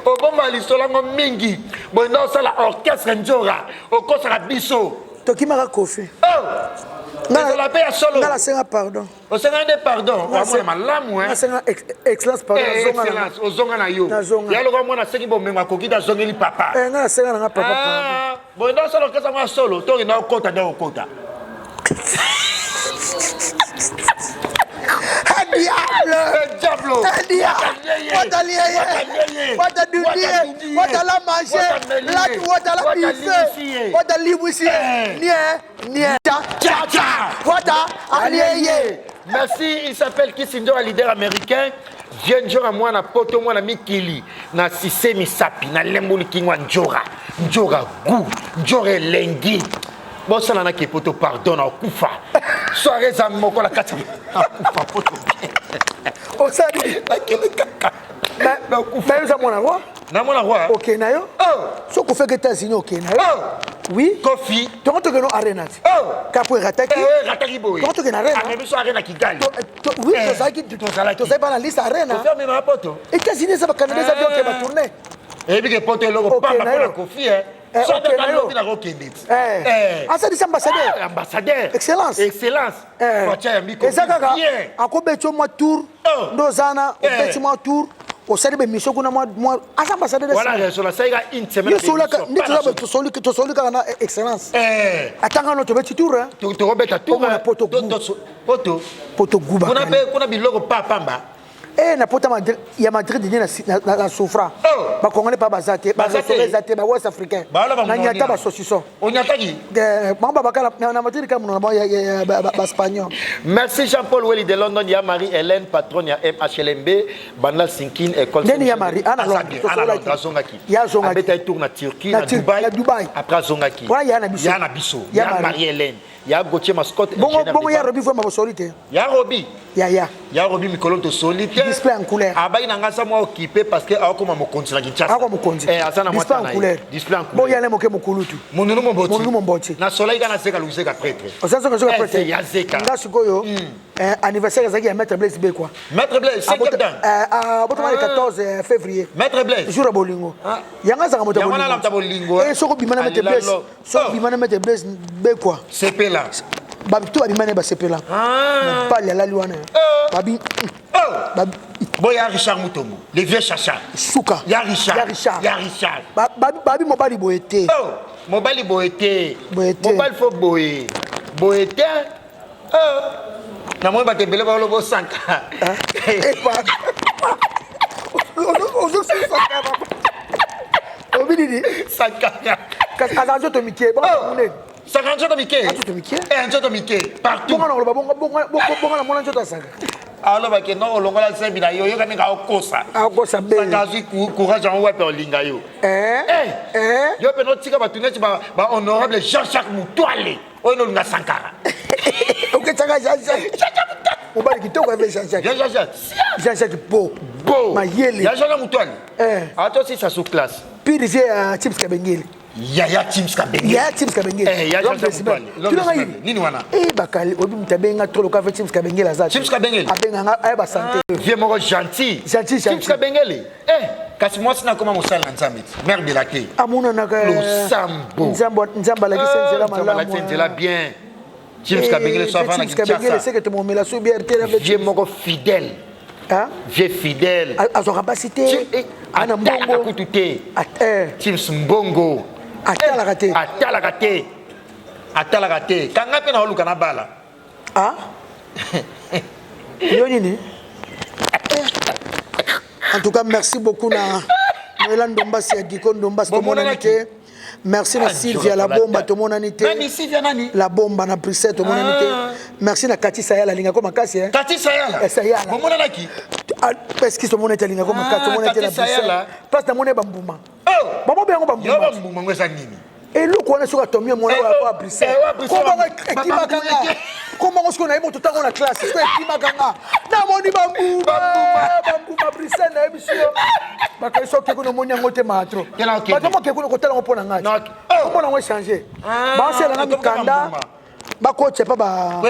Obomba lisolo yango mingi. Bokende osala orchestre Nzora, okosaka biso. Tokimaka Kofi. Oh! Ezala mpe ya solo. Nga nasenga pardon. Osenga nde pardon, wamona malamu hein. Nasenga excellence pardon. Eh, excellence, ozonga na yo. Nazonga. Ya lokola mwana asengi bomengo akoki te azongeli papa. Eh, nga nasenga na nga papa pardon. Ah, boye nde osala orchestre yango ya solo, to okenda okota nde okota. Ah, diable! Eh, diablo! Ah, diable! Wata lieye! Wata dundie! Wata la manger! La wata la bife! Wata libusi! Eh. Nie! Nie! Cha! Tcha, tcha! Wata alieye! Merci, il s'appelle Kissinger, leader américain. Vieux Njora mwana poto mwana mikili na sise misapi na lemboli kingwa Njora. Njora goût, Njora elengi. Bosala na kepoto pardon na okufa. Soirée za moko la kati akufa poto. Osali! Nakende kaka. Na okufa. Mais oza mwana roi? Na mwana roi. Okei na yo? Oh! Soki ofeki États-Unis okei na yo? Oh! Oui? Kofi. Tongo tokende arena te. Oh! Kapo erataki. Eh, rataki boye. Tongo tokende arena. Amemi biso arena Kigali. Oui, Eh, tozalaki tozalaki. tozalaki pa na liste arena. Kofi amema poto. États-Unis eza bacanada eza bien oke batourne. Eyebi ke poto eloko Okei pamba na mpona yo. Kofi eh. Eh, Soki okei na yo. alobi nakokende ti. Eh. Eh. Asalisi ambassadeur. Ah, ambassadeur. Excellence. Excellence. Eh. Fatia yambi Kofi. Eza kaka Bien. akobeti yo mwa tour Oh. nde oza na Eh. obeti mwa tour osali bemission kuna mwa aza ambassadeur de Voilà Sénégal. raison la saika une semaine. Yo solaka nde toza tosoli kaka na excellence. Eh. Atanga no tobeti tour hein. Tokobeta tour. Omona poto To- goût. Poto. Poto goût Kuna bakali. pe kuna biloko pa pamba. Eh na poto ya Madrid nde na souffra. Oh. Bakongolais pa baza te, barestaurant eza te, bawest africain. Na nyata basaucisson. Onyataki? Bango babaka na matiri kaka monoko na bango baspagnol. Merci Jean-Paul Welly de London, ya Marie-Hélène, patronne ya MHLMB, Bandal Sinkin, école. Ndeni ya Marie, ana Londres. Ana Londres, azongaki. Ya azongaki. Abeta tour na Turquie, na Dubai. Na Dubai. Après azongaki. Wana ya na biso. Ya na biso. Ya Marie-Hélène. Ya Gauthier Mascotte. Bongo bongo ya Robi vraiment bosoli te. Ya Robi. Ya ya. Ya Robi mikolo tosoli te. Display en couleur. Abayi na nga sa mwa occupé parce que akoma mokonzi na Kinshasa. Akoma mokonzi. Eh aza na mwa Display en couleur. Display en couleur. Bon ya le moke mokulutu. Monunu momboti. Monunu momboti. Na soleil kana zeka luzeka prêtre. Oza soka soka prêtre. Ya zeka. Nga sikoyo. Anniversaire ezalaki ya Maître Blaise Bekwa. Maître Blaise, cinquième dan. Abotama le 14 février. Maître Blaise. Jour ya bolingo. Yango azalaka moto ya bolingo. Eh soko bima na Maître Blaise. Soki bima na Maître Blaise Bekwa. Sepela. Bato babima na ye basepela. Mobali alali wana. Babi. Babi. Bon, ya Richard Mutombo, le vieux Chacha. Suka. Ya Richard. Ya Richard. Ya Richard. Babi mobali boye te. Oh, mobali boye te. Boye te. Mobali faut boye. Boye te. Oh. Namoni bato ebele baoloba osanka. Obi nini? Sankara. Kasi aza nzoto mike, bongo monene. Sankara nzoto mike. Nzoto mike. Eh nzoto mike partout. Bongo na koloba bongo bongo na mona nzoto ya Sankara. Alobaki non olongola zebi na yo oyoka ndenge aokosa. Aokosa be. Sankara azwi courage yango wapi olinga yo. Eh. Eh. Yo mpe notika bato neti ba honorable Jean-Jacques Mutwale. Oyo nolinga Sankara. Oketaka Jean-Jacques. Mobali kitoko avec Jean-Jacques. Jean-Jacques. Jean-Jacques Bo. Bo. Mayele. Ya Jean-Jacques Mutwale. Eh. Ato si sa sous classe. Pire vieux ya Chips Kabengele. Yaya Chips Kabengele. Yaya Chips Kabengele. Eh, ya Jean-Jacques Mutwale. Nini wana? Eh bakali obi mutabenga trop loka avec Chips Kabengele aza. Chips Kabengele. Abenga nga ayeba santé. Vieux moko gentil. Gentil gentil. Chips Kabengele. Eh, kasi mwasi na koma mosala na Nzambe. Mère de la thé. Amonanaka losambo. Nzambe Nzambe alakisi nzela malamu. Nzambe alakisi nzela bien. Chips Kabengele so avana Chips Kabengele c'est que tu momela sous bière te avec vieux moko fidèle. Hein? Vieux fidèle. Azwaka basi te. Ana mbongo. Kutu te. Chips mbongo. Atalaka te. Atalaka te. Atalaka te. Kanga pe na oluka na bala. Ah? Yo nini? En tout cas, merci beaucoup na Noël Ndombasi ya Diko Ndombasi tomonani te. Merci na Sylvia la bomba tomonani te. Nani Sylvia nani? La bomba na Bruxelles tomonani te. Merci na Kati Sayala lingako makasi hein. Kati Sayala. Eh, Sayala. Bomonanaki? Parce que tomonani te lingako makasi tomonani te na Bruxelles. Place na mona bambuma. Oh! Bamo bengo bambuma. Yo bambuma ngo eza nini? Eloko wana soki atomi mwana oyo ya Bruxelles. Kombango ekimaka nga. Kombango soki nayebi moto ntango na classe soki ekimaka nga. Namoni bambuma bambuma Bruxelles nayebi sio. Bakali soki okei kuna omoni yango te maatro. Bato moko okei kuna kotala yango mpo na ngai. Komona yango echange. Basela nga mikanda. Bakotia pa ba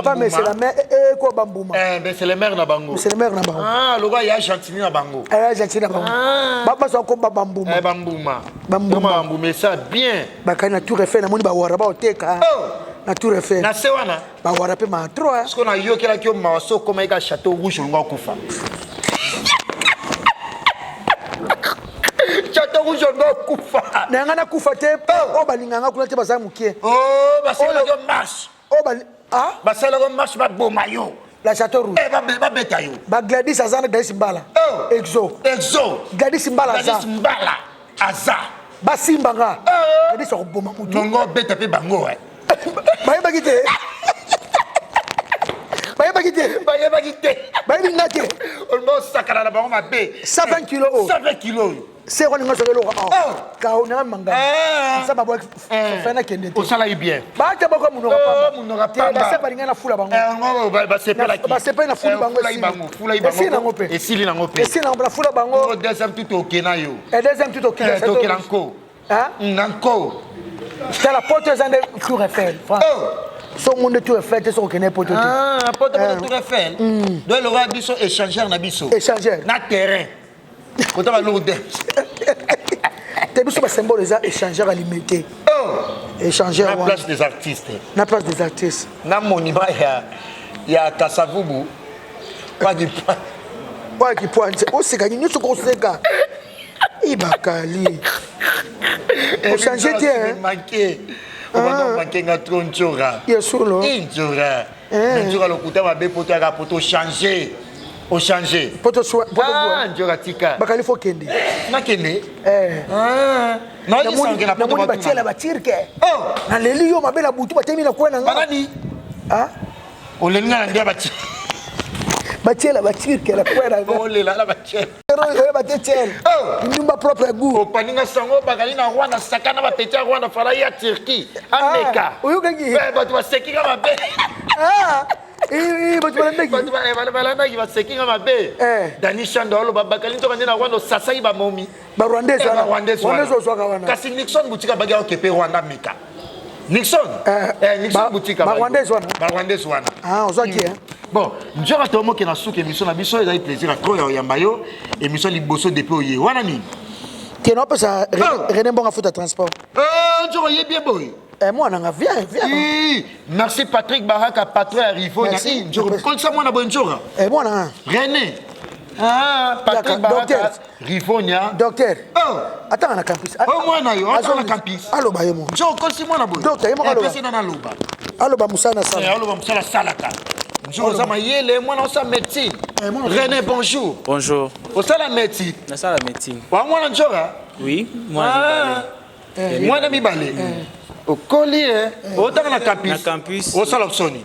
pa mesela mais e ko bambuma. Eh ben c'est le maire na bango. C'est le maire na bango. Ah loka ya gentini na bango. Eh gentini na bango. Ba ba so ko ba bambuma. Eh bambuma. Bambuma bambuma ça bien. Bakali na Tour Eiffel na moni ba wara ba oteka. Oh. Na Tour Eiffel. Na se wana. Ba wara pe ma trop hein. Parce qu'on a yokelaki yo mawa so koma eka château rouge olonga kufa. Château rouge olonga kufa. Na nga na kufa te. Oh balinga nga kuna te baza mukie. Oh basalaki yo marche. Oh ba ah basalaki yo marche ba boma yo. La Château Rouge. Eh ba beta yo. Ba Gladys aza na Gladys Mbala. Oh. Exo. Exo. Gladys Mbala aza. Gladys Mbala aza. Basimba nga. Oh. Gladys akoboma mutu. Nongo beta pe bango eh. Bayebaki te. Bayebaki te. Bayebaki te. Bayebi nga te. Olmo sakana na bango mabe. 120 kilos oh. 120 kilos. Se wani nga sokelo oh. Ka ona manga. Saba bo fena kende te. Osala yi bien. Ba te boko munoka pamba. Munoka pamba. Ba sepa linga na fula bango. Eh ngo ba sepela ki. Ba sepela na fula bango. Fula bango, fula bango. Esili nango pe. Esili nango pe. Esili nango na fula bango. Deuxième tout okena yo. Et deuxième tout okena. Tokena nko. Hein? Nanko. Tala poto eza nde Tour Eiffel. Oh. So monde Tour Eiffel te soko kende poto te. Ah, poto poto Tour Eiffel. Donc le roi biso échangeur na biso. Échangeur. Na terrain. Kota ba lourde. Te biso ba symbole eza échangeur à limité. Oh. Échangeur Na place des artistes. Na place des artistes. Na monument ya ya Kasavubu. Pas du point. Pas du point. Oseka nini nyonso koseka. Ibakali. Ochange te hein. Manqué. Obanda manqué nga trop ntsora. Ya solo. Ntsora. Ntsora lokuta mabe poto ya poto changer. Ochange. Poto soin, poto Ah, njoka tika. Bakali faut kende. Nakende. Eh. Ah. Namoni namoni batiela ba turke. Oh. Naleli yo mabe na butu batemi na kwena nga. Banani? Ah? Oleli nga na ndia bati. Batiela ba turke na kwena nga. Olela na batiela. Oyo bate tiela. Oh. Ndumba propre goût. Opaninga sango bakali na Rwanda sakana ba petit ya Rwanda fala ya Turquie. Ameka. Ah, oyokaki. Eh, bato baseki nga mabe. Ah. bato balandaki bato balandaki baseki nga mabe. Eh. Dani Chando aloba bakali nzoka nde na Rwanda osasaki bamomi. Ba Rwandais Eh, wana. ba Rwandais wana. Rwandais ozwaka wana. Kasi Nixon Butika baki aokepe Rwanda meka. Nixon. Eh, Eh, Nixon Butika. Ba Rwandais wana. Ba Rwandais wana. Ah, ozwaki hein. Bon, nzoka tomoke na suka émission na biso ezali plaisir ya trop ya oyamba yo émission liboso depuis oye wana nini Ke na opesa Oh. René Mbonga futa transport. Eh, nzoka oyebi ye boye Eh, mwana nga viens, viens. Ih, merci Patrick Baraka patron ya Rivo na Merci. nzoka kolisa mwana boye nzoka Eh, mwana nga. René ah, Patrick Yaka, Baraka docteur. Rivonia Docteur. Oh. Atanga na campus. Oh, mwana yo, atanga na campus. Aloba ye mo. nzoka okolisi mwana boye Docteur, ye moko Eh, aloba. pesi nana aloba Aloba musana Eh, sala. aloba mosala asalaka nzoka oza mayele mwana osala médecine Eh, mwana René bonjour Bonjour, osala médecine nasala médecine. wa mwana nzoka Oui, moi Ah. mwana mibale okoli e otanga na campus Na campus. osala opsoni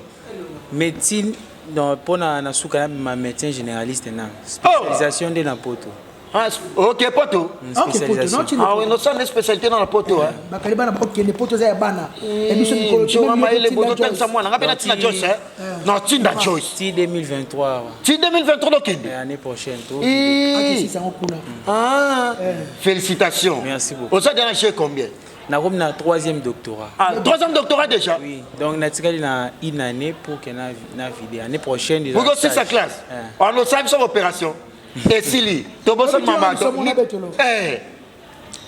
Médecine non mpona na suka na ma médecin généraliste na spécialisation nde na poto. Ah, ok poto Ah, ok, poto. Non, tu Ah, oui, nosala nde spécialité na na poto eh. bakali bana bakokende poto eza ya bana ya biso mikolo nzoka mayele boye totangisa mwana nga mpe natinda Joyce eh. natinda Joyce Ti 2023 awa. ti 2023 tokende Et année prochaine to. Ih. akesisa yango kuna Ah, félicitations Merci beaucoup. oza déjà na chez combien Nakomi na troisième doctorat. ah, troisième doctorat déjà Oui, donc natikali na une année pour que na na vide année prochaine déjà. boki osisa stage. classe Eh. wana osala biso opération esili tobosani Obi, mama biso mona betolo. Eh.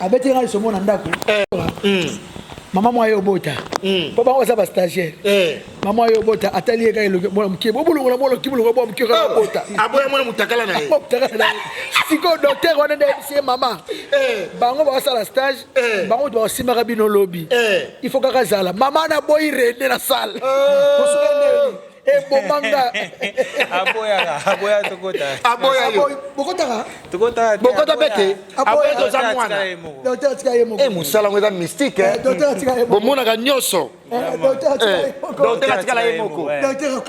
abeti nga lisomo na ndako mama mwa ye obota mpo bango baza bastagiaire Eh. mama ye obota atali ye kaka elongi mwana moke bobulongola mwana moke bolongola mwana moke kaka obota aboya mwana motakala na ye sikoyo docteur wana nde ayebisi ye mama Eh. bango bakosala stage Eh. bango bato bakosimbaka bino lobi Eh. il faut kaka zala mama naboyi rene na salle mosuka ndeni ebomanga Aboya aboya tokota. aboya yo bokotaka Tokota. bokota mpe te Aboya. aboya toza mwana docteur atika ye moko e mosala yango eza mystique Eh, docteur atika ye moko bomonaka nyonso Eh, docteur atika ye moko docteur atikala ye moko docteur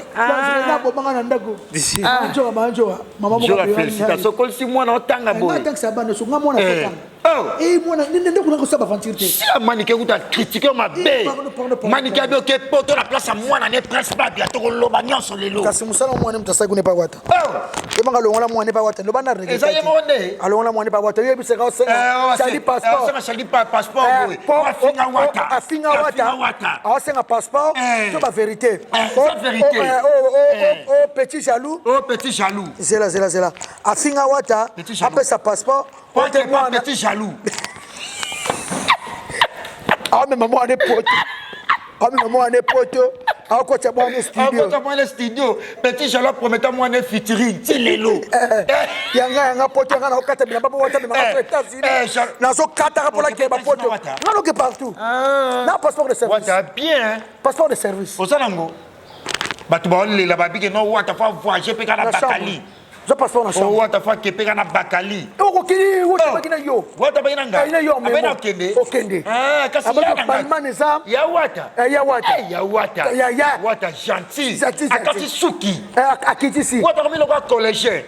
nabomanga na ndako manjoka manjoka mama moko joka abengani ngai. félicitation okolisi mwana otanga Nga boye atangisa bana so nga mwana Eh. akotanga Oh. Eh, mwana nde kuna kosala baventure te si amanike kuta kritike yo mabe Eh, pardon, pardon, pardon. manike abi oke poto na place ya mwana ne prince babia tokoloba nyonso lelo kasi mosala mwana moto asali kuna epa wata Oh. ebanga alongola mwana epa wata loba na eza ye moko nde alongola mwana epa wata oyebisaka osenga sali passeport osanga sali passeport Eh, boye po- afinga wata afinga wata wata aosenga passeport Eh. to bavérité Eh, eza vérité. Eh. o petit jaloux oh petit jaloux zela zela zela afinga wata Petit jaloux. apesa passeport po ote mwana petit jaloux aomema mwana epoto aomema mwana epoto aokotya mwana studio akota mwana studio petit jaloux aprometa mwana featuring ti lelo Eh, yanga yanga poto yanga naokata bilamba po wata memanga Eh, so eh, États-Unis Jean- nazokataka mpo Ok, nakeba poto Wata. nga noke partout na passeport de service wata bien hein. passeport de service oza nango bato baolela babike no wata fo avoyage mpe kaka na Na chambre. bakali za passeport na chambre wata fo ake mpe kaka na bakali okokili wotabaki na yo wata baki na nga Eh, na yo abe na okende okende Ah, kasi ya na nga. balman eza ya wata Eh, ya wata Eh, ya wata Ya, ya. wata gentil Gentil, gentil. akati suki Eh, akitisi wata komi lokola collégien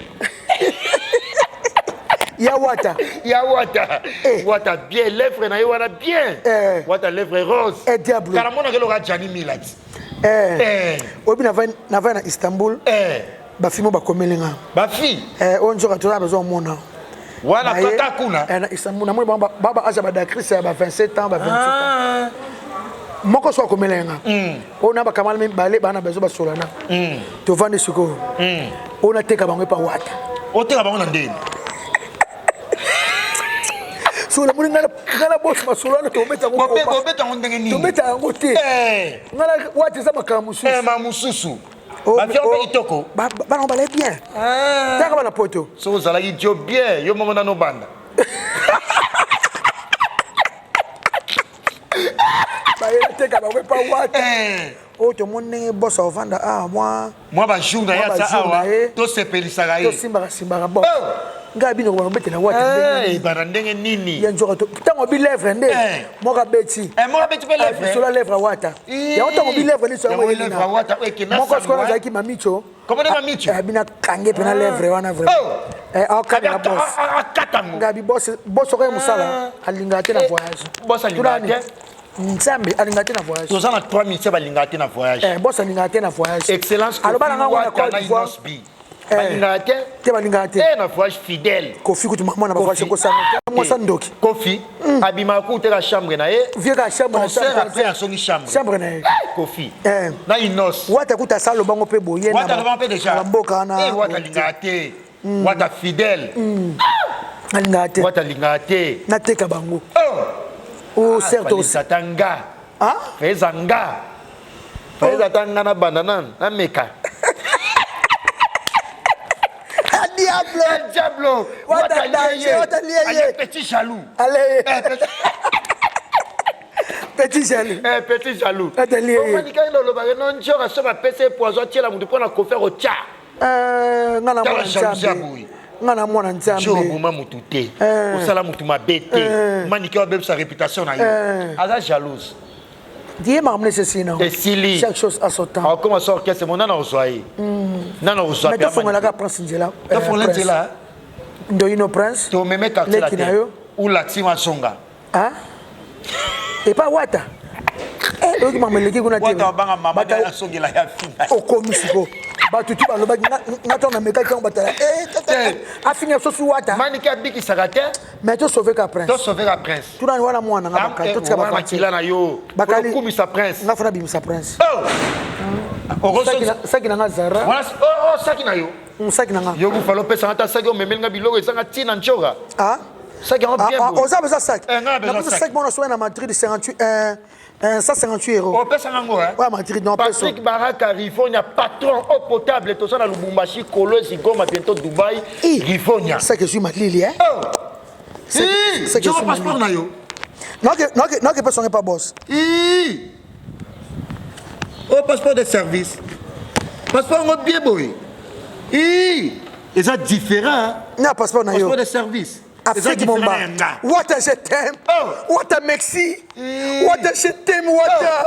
ya wata ya wata Eh. wata bien lèvre na ye wana bien Eh. wata lèvre rose Eh, diablo. kala monaka eloka jani milati Eh, Eh, oyebi navai na istanbul eh. bafilme bakomeli nga bafi Eh, oyo nzoka toza besoin omona wana Na ye- kaka kuna Eh, na istanbul namoni bango ba age ya badacrise ya ba 27 ans ba 28 ans Ah. moko so akomela ye nga oyo na bakamala mibale bana besoin basolana tovandi sikoyo oyo nateka bango epa wata oteka bango na ndeni so namoni ngai na bosi masolo wana tobeta yango koma. bobeta yango ndenge nini tobeta yango te Eh, ngai na wata eza makambo eh, mosusu ma mosusu Oh, bafia mpe oh, kitoko bana balaye bien taka bana poto soki ozalaki dio bien yo moko nano obanda bayela teka bango epa wata Eh. Oyo tomoni ndenge boss akovanda awa mwa mwa bajour na ye Mwa aza bajour na awa ye. tosepelisaka ye. Tosimbaka simbaka bon. Oh! Ngai bino kobana kobetela wata ndenge Eh, ebanda ndenge nini? Ya nzoka to ntango bi lèvre nde Eh. moko abeti. Eh, moko abeti mpe lèvre. Lisolo ya lèvre wata. Ii. Yango ntango bi lèvre liso Yango yango lèvre ya wata, oyo ekenda moko sikoyo sango, eh. nazalaki mamicho. Kombo nde Mamicho? Eh, bina kange mpe na lèvre wana vraiment. Oh! Eh, aokanela boss. Akata ngo. Ngabi boss, boss okoya mosala alingaka te na voyage. Boss alingaka Tunani, te? Nzambe alingaka te na voyage. Toza na 3 minutes, balingaka te na voyage. Eh, boss alingaka te na voyage. Excellence Aloba na Kofi ngai wana Wata Côte na d'Ivoire. Innoss'B. Eh. Balingaka te? Te, balingaka te. Eh, na voyage fidèle. Kofi kutu mama na bavoyage Kofi. ekosana te. Mwasa ndoki. Kofi abimaka kutu te ka chambre na ye. Vieux ka chambre na Concert chambre. après azongi chambre. Chambre na ye. Eh, Kofi. Eh. Na Innoss. Wata kutu asala lobango mpe boye na Wata alobaka mpe déjà. na bamboka wana. Eh, Wata alingaka te. Wata fidèle. Alingaka te. Wata alingaka te. Nateka bango. Oh! O Ah, certes Félix ata nga. Ah? Félix nga. Félix ata nga na banda nanu, na meka. Ah, diable! Eh, diablo! Wata Wata danger, lieye. wata lieye. Aye, petit jaloux. Allez, Eh, petit, petit jaloux. Eh, petit jaloux. Wata lieye. Omoni kaka olobaka no nzoka so bapesa ye poison atiela motu mpo na kofi akotya. Eh, nga na Tala mwana jalousie ya Nzambe. boye. Nga na mwana Jo Nzambe. oboma motu te. Eh. Osala motu mabe te. Eh. Manike obebisa réputation na yo. Eh. Aza jalouse. Die makambo esesi na. Esili. Chaque chose à son temps. Akoma so orchestre mo nana ozwa ye. Nana ozwa Mais tofongolaka Prince nzela. Eh, Tofongola Prince. nzela. Ndoyino Prince. Tomeme quartier Leki na yo. Ulati masonga. Ah? Epa wata. Eh, oyoki makambo eleki kuna te. Wata obanga mama Bata- nde asongela ya fina. Okomi siko bato ti balobaki nga ntango namekaki yango batala eh, Te. afinga sosi wata. Manike abikisaka te. Mais tosauve ka Prince. Tosauve ka Prince. Tunani wana mwana nga bakali totika Wana makila na yo. Bakali- Okumisa Prince. Nga fana bimisa Prince. Oh! Saki na nga Zara. Wana oh, oh, saki na yo. Saki na nga. Yo kufala opesanga ata saki omemeli nga biloko ezanga ntina nzoka. Ah? Saki yango Ah, bien ah, boye. oza besoin saki. Eh, nga na besoin Napesa saki. saki moko nasombi na Madrid 58 158 euros. Opesanga ngo eh? Ouais, Madrid, non, peso. Patrick Baraka Rivonia, patron eau potable, toza na Lubumbashi, Kolwezi, Goma, bientôt Dubaï, Eh, Rivonia. Saki ezwi malili, eh? Oh! Saki- Ih, saki Joko ezwi passeport malili. na yo. Naoke mpe songe pa boss. Ih! Oh, passeport de service. Passeport yango bien boye. Ih! Eza différent, hein? Na passeport na yo. Passeport de service. Eza Afrique différent Momba. na ya nga. Wata je t'aime. Oh. Wata merci. Eh. Wata je t'aime wata.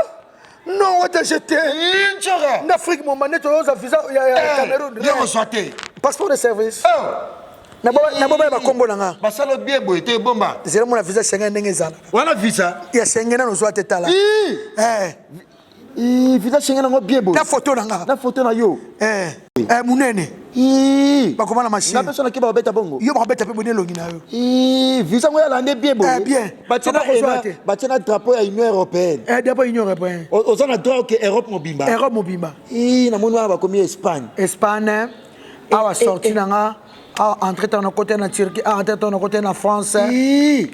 Non, wata je t'aime. Ih, nzoka. Na Afrique Momba nde toyoza visa ya ya Cameroun. Yo kozwa te. Passeport de service. Oh! Na boba ba kombo na nga. Basala bien boye te bomba. Zela mona visa Schengen ndenge ezala. Wana visa. Ya Schengen nano ozwa te tala. Ih! Eh, Ih, visa Schengen yango bien boye. na photo na nga. Na photo na yo. Eh, eh munene. Ih! Bakoma na machine. Nga mpe so nake bakobeta bongo. Yo bakobeta pe boni elongi na yo. Ih, visa yango yala nde bien boye. Eh, bien. Batie na Papa kozwa ena- te. batie na drapeau ya Union européenne. Eh, d'abord Union européenne. Oza na droit oke Europe mobimba. Europe mobimba. Ih, namoni wana bakomi Espagne. Espagne awa eh, sorti eh. na nga awa entrée ntango nakota na Turquie awa entrée ntango nakota na France. Ih!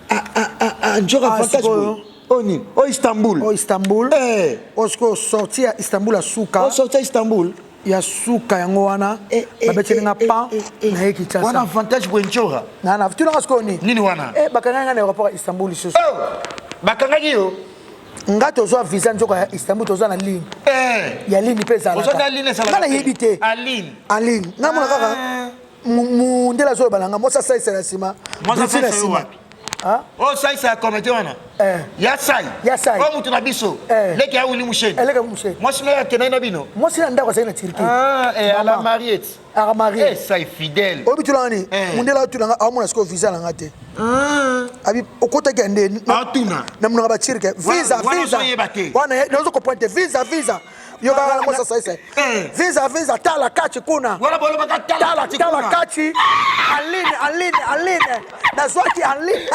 Ah, ah, ah, ah, nzoka Ah, avantage sikoyo. boye. Oyo nini? Oyo Istanbul. Oyo Istanbul. Eh. Oyo sikoyo sorti ya Istanbul ya suka. Oyo sorti ya Istanbul. Ya suka yango wana Eh, eh, babeteli nga eh, pan eh, eh. na ye Kinshasa. Wana avantage boye nzoka. Na tunanga sikoyo nini? Nini wana? Eh, bakangaki nga na aéroport ya Istanbul lisusu. Oh! Bakangaki yo. Nga tozwa visa nzoka ya Istanbul tozwa na ligne. Eh! Ya ligne mpe ezalaka. Ozwa na ligne ezalaka Nga nayebi te. En ligne. En ligne. Nga mona kaka mundele azoloba na nga mwasi asalisa na nsima. Mwasi Brigitte na asalisa yo nsima. wapi? Ah? Oyo salisa ya comité wana. Eh. Ya sai. Ya sai. Oyo mutu na biso. Eh. Leki ya Willy Musheni. Eleki ya Musheni. Mwasi na ye akendaki na bino. Mwasi na ndako azali na Turquie. Ah, eh, ala Mama. mariette. Aka marié. Eh, sai fidèle. Oyebi tuna nini? Eh. Mundele atuna nga aomona sikoyo visa na nga te. Abi okotaki ya nde. Atuna. Na monoko ba Turque. Visa, Wana visa. ozoyeba te. Wana nazo comprendre te. Visa, visa. Yo kaka na mwasi asalisa. Eh. Visa, visa tala kati kuna. Wana bolobaka tala Tala, kati tala kuna. kati. En ligne, en ligne, en ligne. Nazwaki en ligne.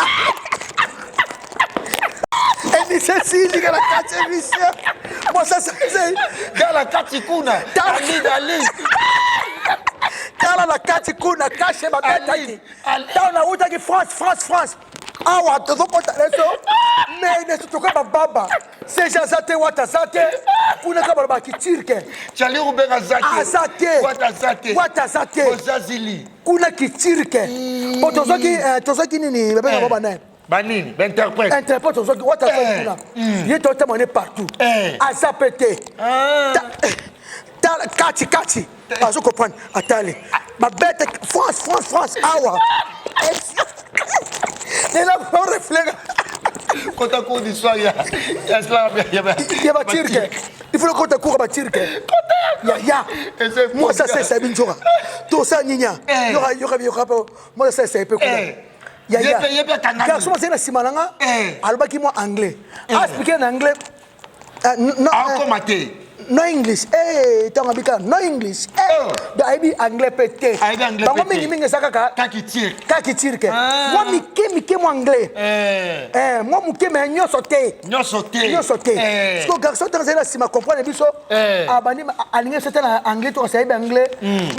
Émission esili na kati émission. Mwasi asalisa. Tala kati kuna. Tala. En ligne, en ligne. Tala na kati kuna kashe babetaki. Aline, Aline. Ntango nautaki France, France, France. Awa tozokota leso mais neso tokoya bababa seja aza te wata aza te kuna kaka balobaki turke. Charlie Ruben aza te. Aza te. Wata aza te. Wata aza te. Ozazili. Kuna kiturke po tozwaki tozwaki nini babenga Eh. bango banaye. Banini bainterprète? Interprète ozwaki wata azwaki Eh. kuna. Ye totama ne partout. Eh. Aza pe te. Ah. Tala kati kati azo comprendre atali babete France France France awa nena oreflega. Kota cours d'histoire ya ya slam ya ya batirke, il faut lokota cours ya batirke ya Ese mwasi asalisa yebi nzoka tosala nyinya. Eh. Yoka yoka yoka mpe mwasi asalisa ye mpe kuna. Eh. Ya Ye ya pe- ye pe akangami. Garçon azali na nsima na nga. Eh. Alobaki mwa anglais, aexplike na anglais. No, Akoma te. No English. Eh, ntango abika no English. Eh, Oh. donc ayebi anglais mpe te. Ayebi anglais Bango pe te. mingimingi eza kaka kaki tirk. Kaki tirke. Ah. Mwa mike mike mwa anglais. Eh. Eh, mwa moke me nyonso te. Nyonso te. Nyonso te. Eh. Siko garçon ntango azali na nsima comprendre biso. Eh. Abandi alingi biso te na anglais to kasi ayebi anglais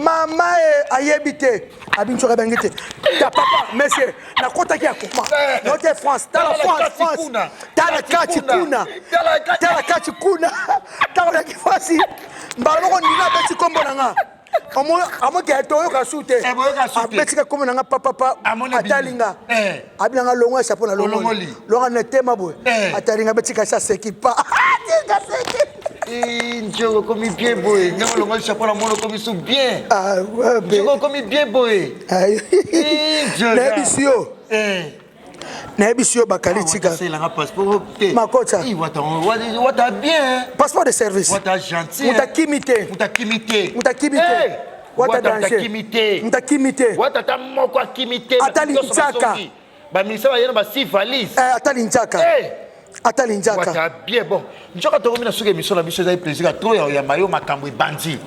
mama e ayebi te abi nsoki ayebi anglais te ta papa monsieur nakotaki ya koma. Eh. No te France, tala. Tala France kati France kuna. Tala Kati kati kuna. kuna. Tala kati- Tala kati kuna. Ntango naki fasi mbala moko nina abeti kombo na nga amoki toyoka su te. Eh, boyoka su te. Abetika kombo na nga papapa. Amoni ebimi. Atali nga. Eh. Abinanga longo ya chapeau na longoli. Olongoli. Longa na tema boye. Eh. Atalinga betika sa seki pa tika seki. Eh, Njogo okomi bien boye ndenge olongoli chapeau na mona okomi su bien. Ah, ouais, be. Njogo okomi bien boye. Aïe. Eh, Njoga. Nayebisi yo. Eh. Nayebisi yo bakali tika. Asalelanga passeport te. Makota. Eh, wata wata wata bien. Passeport de service. Wata gentil. Moto akimi te. Moto akimi te. Moto akimi te. Eh, Wata wata moto danger. akimi te. Moto akimi te. Wata ata moko akimi te. Ata Bato nyonso linzaka. basongi. Bamilisa baye na basi valise. Eh, ata linzaka. Eh. Ata linzaka. Wata bien bon nzoka tokomi na suki émission na biso ezali plaisir ya trop ya oyamba yo makambo ebandi.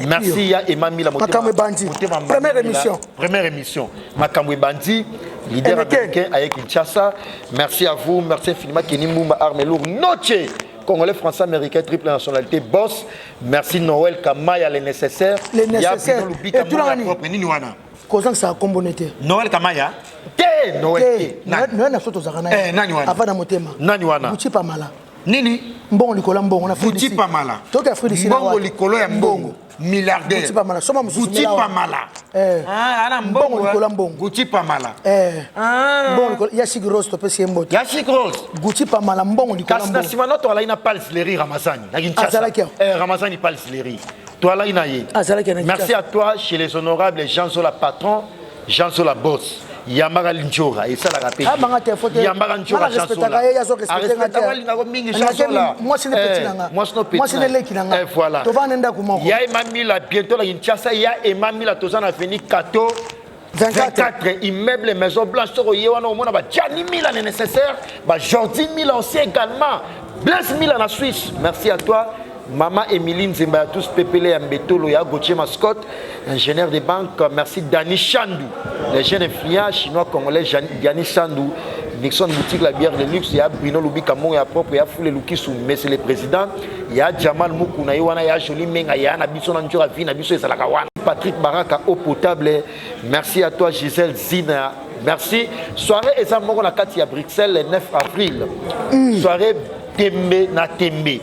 Merci ya Emma Mila motema- Makambo ebandi. motema Première Mila. émission. Première émission makambo ebandi leader Américain. américain aye Kinshasa. Merci à vous, merci infiniment Kenny Mbumba Armelour Noche congolais français américain triple nationalité boss. Merci Noël Kamaya le nécessaire. Le Ya nécessaire. Bruno Lubika, Et tout Mwana là, propre nini wana. Kozangisaka kombo ne te. Noël Kamaya te Noël te te nani? Noel na so tozalaka na Eh, nani wana? ava na motema. Nani wana? Gucci Pamala. Nini? Mbongo likolo ya mbongo na Afrique du Gucci Sud. Pamala. Toki Afrique du Sud na Mbongo wapi? likolo ya mbongo milliardaire. Gucci Pamala, soma mosusu Gucci mela awa. Pamala. Eh. Ah, ana Mbongo mbongo. likolo ya mbongo. Gucci Pamala. Eh. Ah. Mbongo likolo ya Shiki Rose topesi ye mbote. Ya Chic Rose. Gucci Pamala mbongo likolo ya Kasi na mbongo. nsima no toalaki na Pals Leri Ramazani na Kinshasa. Azalaki awa. Eh, Ramazani Pals Leri toalaki na ye. Azalaki na Merci Kinshasa. à toi chez les honorables Jean Zola patron Jean Zola boss yambaka njora esalaka mpe. Ah, banga te, faut te- Yambaka njora Nga na Jean respectaka Zola. ye, ye azo respecte nga te. Arespectaka alingako mingi Jean Alingaka Zola. mingi. Mwasi ne petit Eh, na nga. mwasi no petit Mwasi na ne leki na nga. Eh, voilà. Tovanda ndako moko. Ya Emma Mila bientôt na Kinshasa ya Emma Mila toza na avenue Kato 24. 24 immeuble Maison Blanche soko ye wana omona ba Gianni Mila ne nécessaire ba Jordi Mila aussi également Blaise Mila na Suisse. Merci à toi Maman Émilie Nzemba ya tous Pepele ya Mbetolo ya Gauthier Mascotte ingénieur des banques. Merci Dani Chandou les jeunes influents chinois congolais Dani Chandou Nixon boutique la bière de luxe ya Bruno Lubika Mongo ya propre ya Foule Lukisu monsieur le président ya Jamal Mukuna ye wana ya Jolie Menga ya na biso na njora vie na biso ezalaka wana Patrick Baraka eau potable. Merci à toi Gisèle Zina merci. Soirée eza moko na kati ya Bruxelles le 9 avril. Soirée Tembe na Tembe,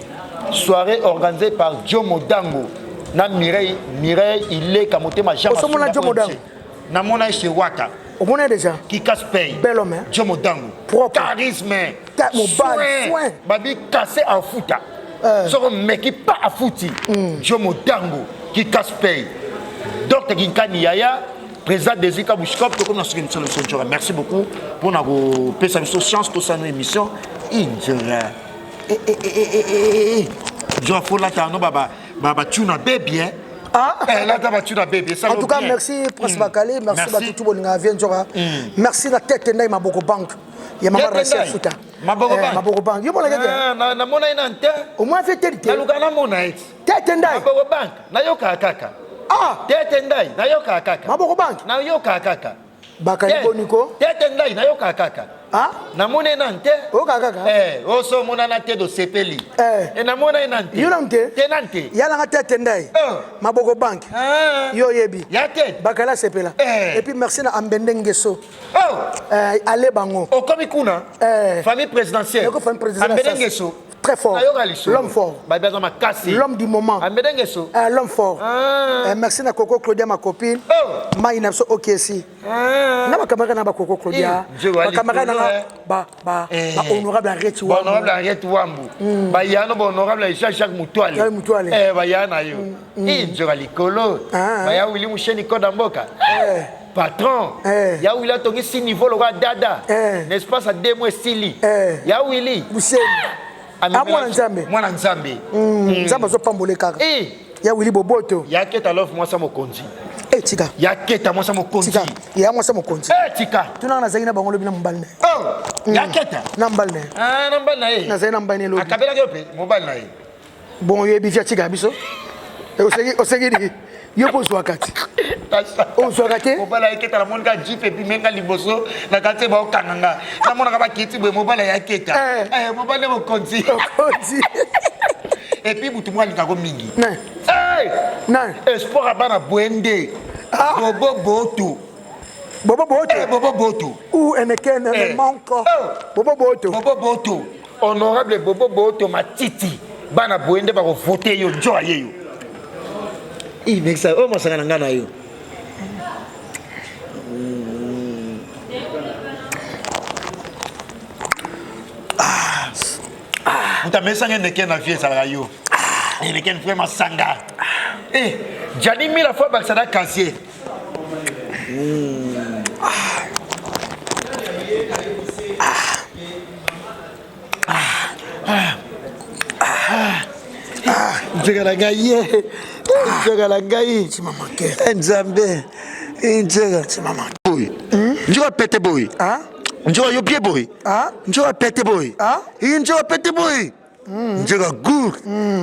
soirée organisée par Joe Modango na Mireille Mireille Ileka motema Jean Osomona Masunda Joe Modango? ONG. Namona ye chez Wata. Omona ye déjà. Kikas Pay. Bel homme, hein? Joe Modango. Propre. Charisme. Mobali, soin. Babi cassé en futa. Soko meki pa afuti. Joe Modango Kikas Pay. Dr Kinkani Yaya président des Ika Bushkop tokomi na soki émission na biso Njora. Merci beaucoup pour na kopesa biso chance tosala émission Injora. Eh, eh, eh, eh, eh, eh, eh. Njora faut lata no baba baba tuna baby hein. Ah. Eh, lata ba tuna baby ça En tout cas, merci Prince Bakali, merci Merci. Batutu Bolinga Vien Nzora. Merci la tête ndai Maboko Bank. Ya mama Tete Rachel Ndai. Futa. Maboko Eh, Bank. Maboko Bank. Yo mona kete. Ah, na namona ye na nte. Au moins fait tete. Naluka namona ye. Tete ndai. Maboko Bank nayokaka kaka. Ah, Tete ndai nayokaka kaka. Maboko Bank. Nayokaka kaka. Bakali boniko. Tete ndai nayokaka kaka. Ah, Namona ye na nte. oyoka kaka. Eh, oso omonana te dosepeli. Eh. Eh, namona ye na nte. Yo na nte? Te na nte. Yalanga tete ndai. Eh. Maboko Bank. Ah. Yo yebi. Ya te. Bakali asepela. Eh. Et puis merci na Ambende Ngeso. Oh, Eh, ale bango. okomi kuna. Eh. Famille présidentielle. Yoko famille présidentielle. Ambele Ngeso. Très fort. Nayoka lisolo. L'homme fort. Babi aza makasi. L'homme du moment. Amede Ngeso. L'homme fort. Ah. Merci na Coco Claudia ma copine. Oh. Mai na biso OKC. Ah. Na ba camarade na ba Coco Claudia. Eh, Dieu Ba ali camarade likolo, na eh. ba ba Eh. ba honorable Henriette Ba Wambu. honorable Henriette Wambu. Ba yano ba honorable Jean-Jacques Mutuale. Jean-Jacques Mutuale. Eh ba yana yo. Eh nzoka likolo. Ah. Ba ya Willy Musheni koda mboka. Eh. Patron. Eh. Ya Willy atongi si niveau lokola dada. Eh. N'est-ce pas ça deux mois esili. Eh. Ya Willy. Buseni. Ah, mwana Nzambe. Mwana Nzambe. Nzambe azopambola kaka. Eh. Ya Willy Boboto. Ya keta love mwasa mokonzi. Eh tika. Ya keta mwasa mokonzi. Tika. Ya mwasa mokonzi. Eh tika. Tuna nazalaki na bango lobi na mobali na ye. Oh. Ya keta. Na mobali na ye. Ah na mobali na ye. Nazali na mobali na ye lobi. Akabelaki yo mpe mobali na ye. Bon oyebi vi atika biso. Eh, oseki oseki nini? Yo mpo ozwaka te. Ozwaka te? Mobali ayeketa namoni ka jipe ebimi nga liboso na kati baokanga nga namonaka bakiti boye mobali ayaketa Eh. Eh, mobali nde mokonzi Okonzi. et puis motu moko alingako mingi Nani? Hey! Nani? Espoir ya bana boye nde Ah. Bobo Boto. Bobo Boto. Eh, Bobo Boto. Ou Eneken Eh. manque. Oh. Bobo Boto. Bobo Boto. Honorable Bobo Boto matiti bana boye nde bakovote yo njo aye yo imekisa oyo masanga na ngai na yo. Moto amesanga eneke na vie ezalaka yo eneke vrai masanga. Eh, jani mila fo abakisa na casier. Nzoka na ngai ye, nzoka na ngai. Tu m'as manqué. Eh, Nzambe, eh, nzoka Tu m'as manqué. Boye nzoka pete boye. Ah? Nzoka yo pie boye. Ah? Nzoka pete boye. Ah? Eh, nzoka pete boye, nzoka gour,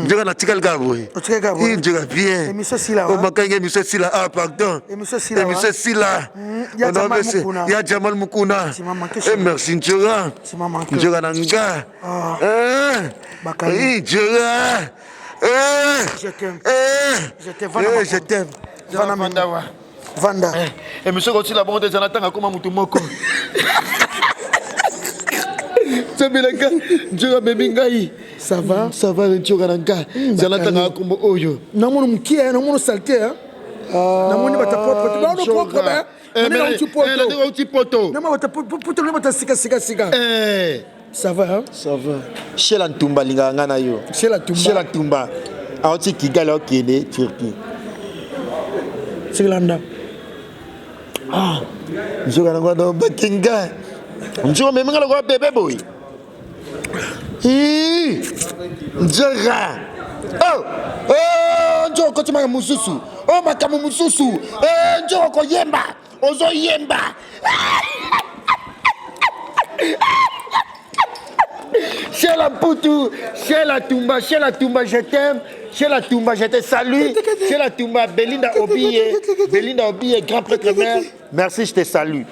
nzoka natikali kaka boye. Otikali kaka boye. Eh, nzoka bien. Émission esila, wa? Omakangi émission esila, ah pardon. Émission esila, wa? Émission esila. Ya Jamal Mukuna. Ya Jamal Mukuna. Tu m'as manqué, Eh, chérie. merci nzoka. Tu m'as manqué. Nzoka na nga. Ah. Eh. Bakali. Eh, nzoka. Eh. Je t'aime. Eh. Je t'aime. Vanda Eh, makolo. je t'aime. Vanda Vanda. Vanda. Émission kotila bongo te eza na ntango akoma motu moko nzambe na nga nzoka amemi ngai. Ça va? Ça va nzoka na nga zala ntango akombo oyo. Namoni mokie, namoni saleté, hein? Namoni bato propre te. Baono propre ba. Namoni nauti poto. Auti poto. Namoni bato poto, namoni bato sika sika sika. Eh, Ça va, hein? Ça va. Shela Ntumba alingaka ngai na yo. Shela Ntumba. Shela Ntumba auti Kigali, aokende Turquie. Sikilanda. Nzoka nango wana obaki nga nzoka omemi nga lokola bebe boye. Ii, nzoka oh, oh, nzoka okoti makambo mosusu o makambo mosusu. Eh, nzoka okoyemba ozoyemba. Shela Mputu, Shela Tumba, Shela Tumba, je t'aime. Shela Tumba, je te salue. Shela Tumba, Belinda Obiye, Belinda Obiye, grand prêtre mère. Merci, je te salue.